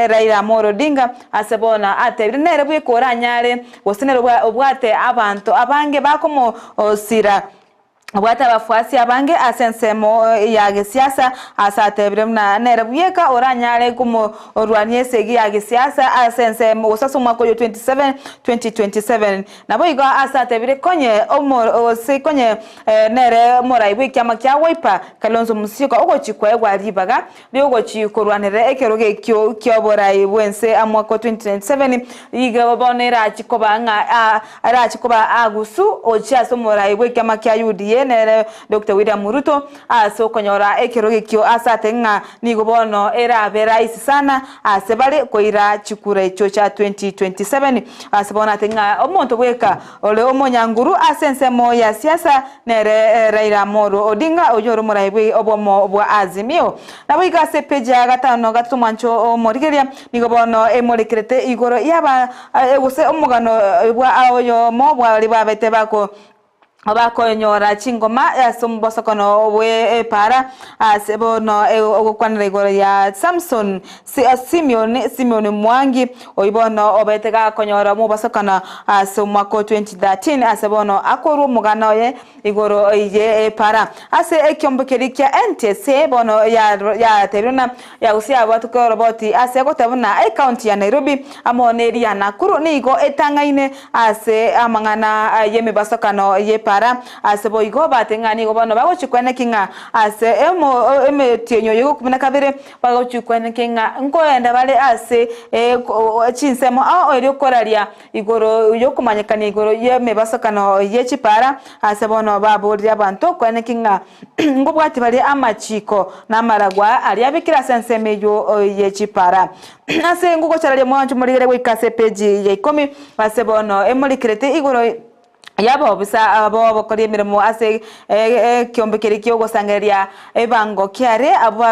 Raila Amolo Odinga Ase bono atebire, Nere bweka oranyare, gose nere obwate abanto abange bakomosira, obwate abafuasi abange ase ensemo ya gesiasa, ase atebire buna nere bweka oranyare komorwania esegi ya gesiasa ase ensemo gose ase omwaka oyo 27 2027. Naboigo ase atebire konye gose konye nere omorai bw'ekiama kia Wiper, Kalonzo Musyoka ogochia koegwa ribaga Riogochia korwanerera ekerogo ekio ki'oborai bw'ense omwaka o 2027, igo bono erachi koba ng'a erachi koba agusu gochia ase omorai bw'ekiama kia UDA. eye nere Doctor William Ruto ase okonyora ekerogo ekio ase ate ng'a nigo bono erabe rahisi sana ase bare koira chikura echio chia 2027 ase bono ate ng'a omonto bweka ore omonyanguru ase ensemo ya siasa nere Raila Amolo Odinga oyio ore omorai bwe obomo bwa Azimio. Naboigo ase epeji ya gatano na gatato omwancho omorigereria nigo bono emorekerete igoro yaba gose omogano bwa oyomo bw'abaria babete bako bakonyora chingoma ase omobosokono bw'epaara ase bono ogokwanera igoro ya Samson Simeon Simeon Mwangi oyio bono obete gakonyora omobosokano ase omwaka o 2013 ase bono akorwa omogano oye Igoro y'epaara ase ekiombe keria kia NTSA bono yatebiwe na gose yabwatokire oroboti ase egoteba buna ecounty ya Nairobi amo neria ya Nakuru nigo etang'aine ase amang'ana y'emebasokano y'epaara ase boigo bate ng'a nigo bono bagochia kweneki ng'a ase emetienyi oyo ikomi na kabere bagochia kweneki ng'a nkoenda bare ase chinsemo ao erio koraria Igoro y'okomanyekania igoro y'emebasokano ye chipaara, ase bono baborire abanto kweneki ng'a ngobwati bare amachiiko na amaragwa aria abekire ase ensemo eyio ye chipaara. Ase ngogochararia mwanche morigere goika ase epeji ya ikomi, ase bono emorikerete igoro y'abaobisa b'obokori emeremo ase ekeombe keria ki'ogosangereria Ebango kiare abwo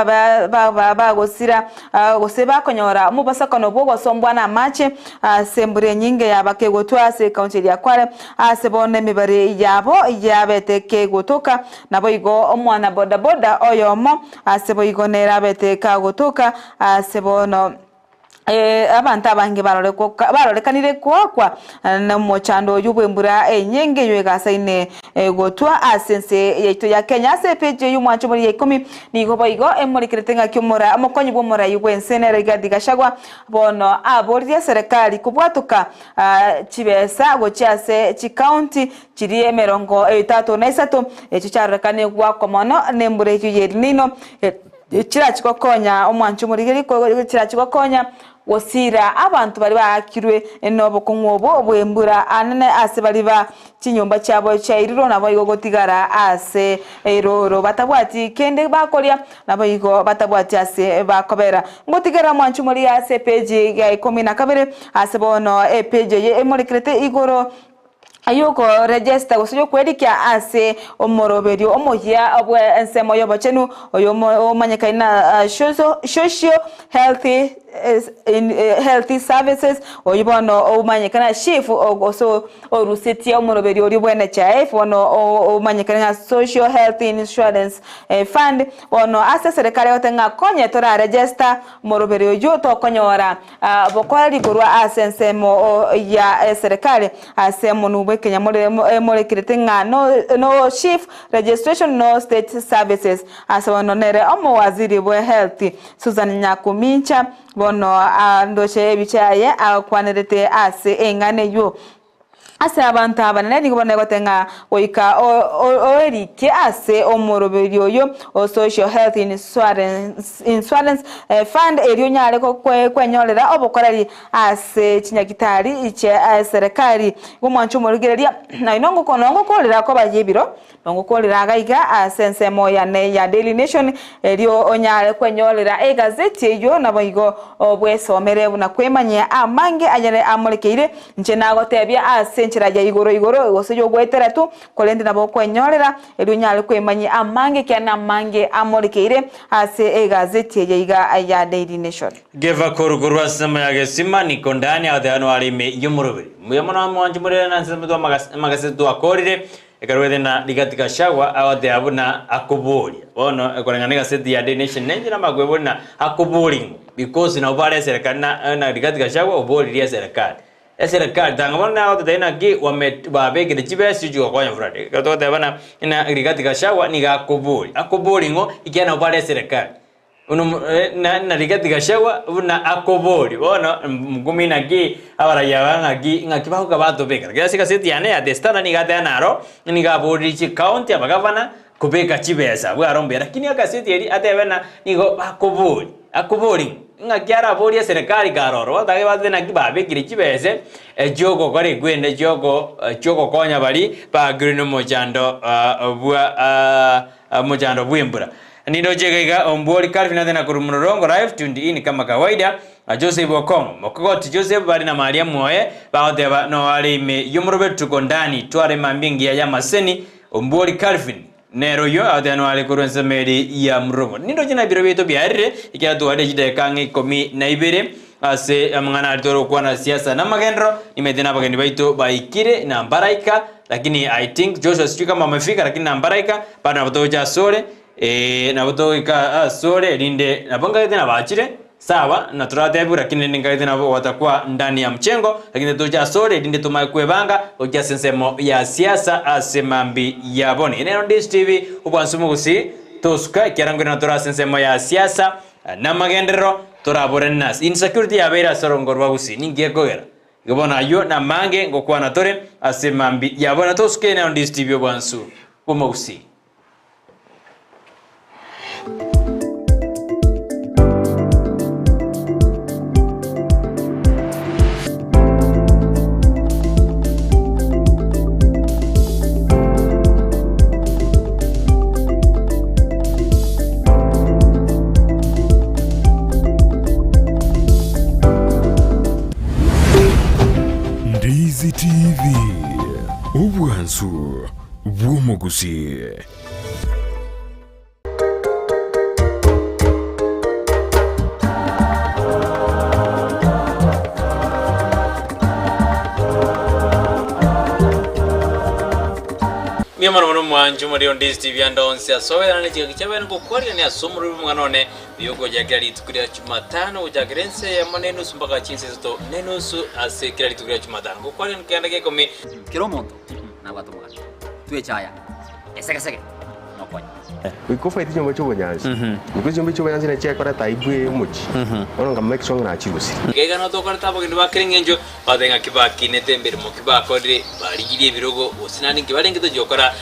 bagosira gose bakonyora omobosokano bw'ogosombwa namache ase embura enyinge yaba kegotwa ase ekaunti eria Kwale, ase bono emebere yabo yabete kegotoka, naboigo omwana bodaboda oyomo ase boigo nere abete kagotoka ase bono. Abanto abange barorekanire koakwa nomochando oyio bw'embura enyinge eyio egasaine gotwa ase ense yaito ya Kenya. Ase epeji eyio omwancho omori ya ikomi nigo boigo emorekerete ng'aki omokonyi bw'omorai bw'ense nere Rigathi Gachagua bono aboririe eserekari kobwatoka chibesa gochia ase chikaunti chiria emerongo etato na isato echio chiarorekane goakwa mono nembura eyio ye El Nino. Chirachi gokonya omwancho omorigeri, chirachi gokonya gosiira abanto baria baakirwe nobokong'u obwo bw'embura anene ase baria ba chinyomba chiabo chiairirwe, naboigo gotigara ase erooro batabwati kende bakoria, naboigo batabwati ase bakobera. Ngotigera omwancho omorigeri ase epeji ya ikomi na kabere, ase bono epeji eye emorekerete igoro. Ay'okoregesta gose ay'okwerikia ase omoroberio omoyia bw'ensemo y'obochenu, oyo omanyekaine na Social Health Health Services, oyio bono omanyekane na SHIF gose orusetie omoroberio oria bwa NHIF bono omanyekane ng'a Social Health Insurance Fund, bono ase eserekari egoteba ng'a konye toraregesta omoroberio oyio tokonyora Bokoreri korwa ase ensemo ya eserekari ase omonwa bw'ekenyamorero emorekerete ng'a no Chief Registration no State Services ase bono nere omowaziri bwe Health Susan Nyakumincha bono ndoche ebicha yaye akwanerete ase eng'ana eywo. Ase abanto abanene nigo banegote ng'a goika oerikie ase omoroberio oyio o Social Health Insurance Fund erio onyare kwenyorera obokoreri ase chinyagitari chia eserekari. Igo mwanche omorigereria, naye nongokorera koba y'ebiro, nongokorera iga iga ase ensemo yane ya Daily Nation erio onyare kwenyorera egazeti eyio naboigo bwesomere buna kwemanyia amange ayare amorekeire Inche nagotebia ase enchera ya igoro igoro, gose y'ogoetera tu, korende nabo okwenyorera, erio onyare kwemanyia amange ekiagera namange amorekeire ase egazeti eye iga ya Daily Nation. Geva korwa ase ensemo ya gesima, niko ndani agotebanwa are ime y'omoroberi. Mbuya mono mwanche more na ensemo tw'amagaseti twakorire, Ekero gete na Rigathi Gachagua agoteba buna akoboria. Bono koreng'ana negaseti ya Daily Nation nenche namakweboria na akoboria ng'o because nabo bare eserekari na na Rigathi Gachagua oboririe eserekari. Eserekari tanga bono nagototebia naki wame babekire chibesa echi gokonya flood. Ekero togoteba na na Rigathi Gachagua nigo akoboria, akoboria ng'o ekiagera nabo bare eserekari. Buna omo na na Rigathi Gachagua buna akoboria bono mkumi naki abaraiyo aba ng'aki ng'aki bagoka batobeka. Lakini ase egaseti yane ya The Standard nigo ateba naro nigo aboririe chicounty abagavana kobeka chibesa abwo aro mbuya lakini egaseti eria atebe ng'a nigo bakoboria. Akobori ng'aki araborie eserekari kare ororo otake batebe naki babekire chibese chiogokora ekwende chioko chiogokonya baria bakirwe nomochando bwa omochando bw'embura. Nindoche iga iga Ombuori Calvin Athena korwa Mlolongo live tuned in kama kawaida Joseph Okong'o Mokogoti Joseph bare na Mariamu oye bagoteba no are ime y'omorobe tuko ndani tware mambia engiya y'amaseni Ombuori Calvin Nere oyio agoteanwa are korwa ensemo eri ya Mrogo. Nindoche na ebiro biaito biarire, ekiagera twarire chidakika ang'e 12 ase amang'ana aria tore gokwana siasa na amagenderero. Nimanyete na abageni baito baikire na mbaraika, lakini I think Joshua sijui kama wamefika, lakini na mbaraika bado nabo togocha asore, eh, nabo togoika asore erinde nabo nkagete nabachire. Sawa, na toratebiwe, lakini rende nkaete nabo gotakwa ndani ya mchengo, lakini toche asore, erinde tomae kwebanga gochia ase ensemo ya siasa ase mambi ya boni. Nero Ndish TV, obwansu mogusi, tosuka, ekiagera nkoirana tore ase ensemo ya siasa na amagenderero, toraborane nase insecurity yabeire ase orongo rwa gusii, ninki gekogera? Igo bono ayio namange ngokwana tore ase mambi ya bono, tosuke nero Ndish TV obwansu bw'omogusii. Ndizi TV, obwansu bw'omogusii. Mbuya mono mono mwanche omorero Ndizi TV ande onsi ase oberane ne chingaki chiabene ngokwarigania ase omorero bw'omong'ana one oyo ogochakera rituko ria Jumatano gochakera ense eyemo na enusu mpaka chinsa isato na enusu ase kera rituko ria Jumatano ngokwarigania keganda gia ikomi. Kera omonto nabwate omogati, twechaya esegesege nokonya. Goika ofaete chinyomba chi'obonyansi, goika chinyomba chi'obonyansi nachi chiakoreta aibu eye omochie, bono nka make sure ng'a nachirusire. Iga iga notokorete abageni ba kera engencho, batebe ng'a kibakinete emeremo ki bakorire, barigirie ebirogo, gose naende nki barenge tochia gokora.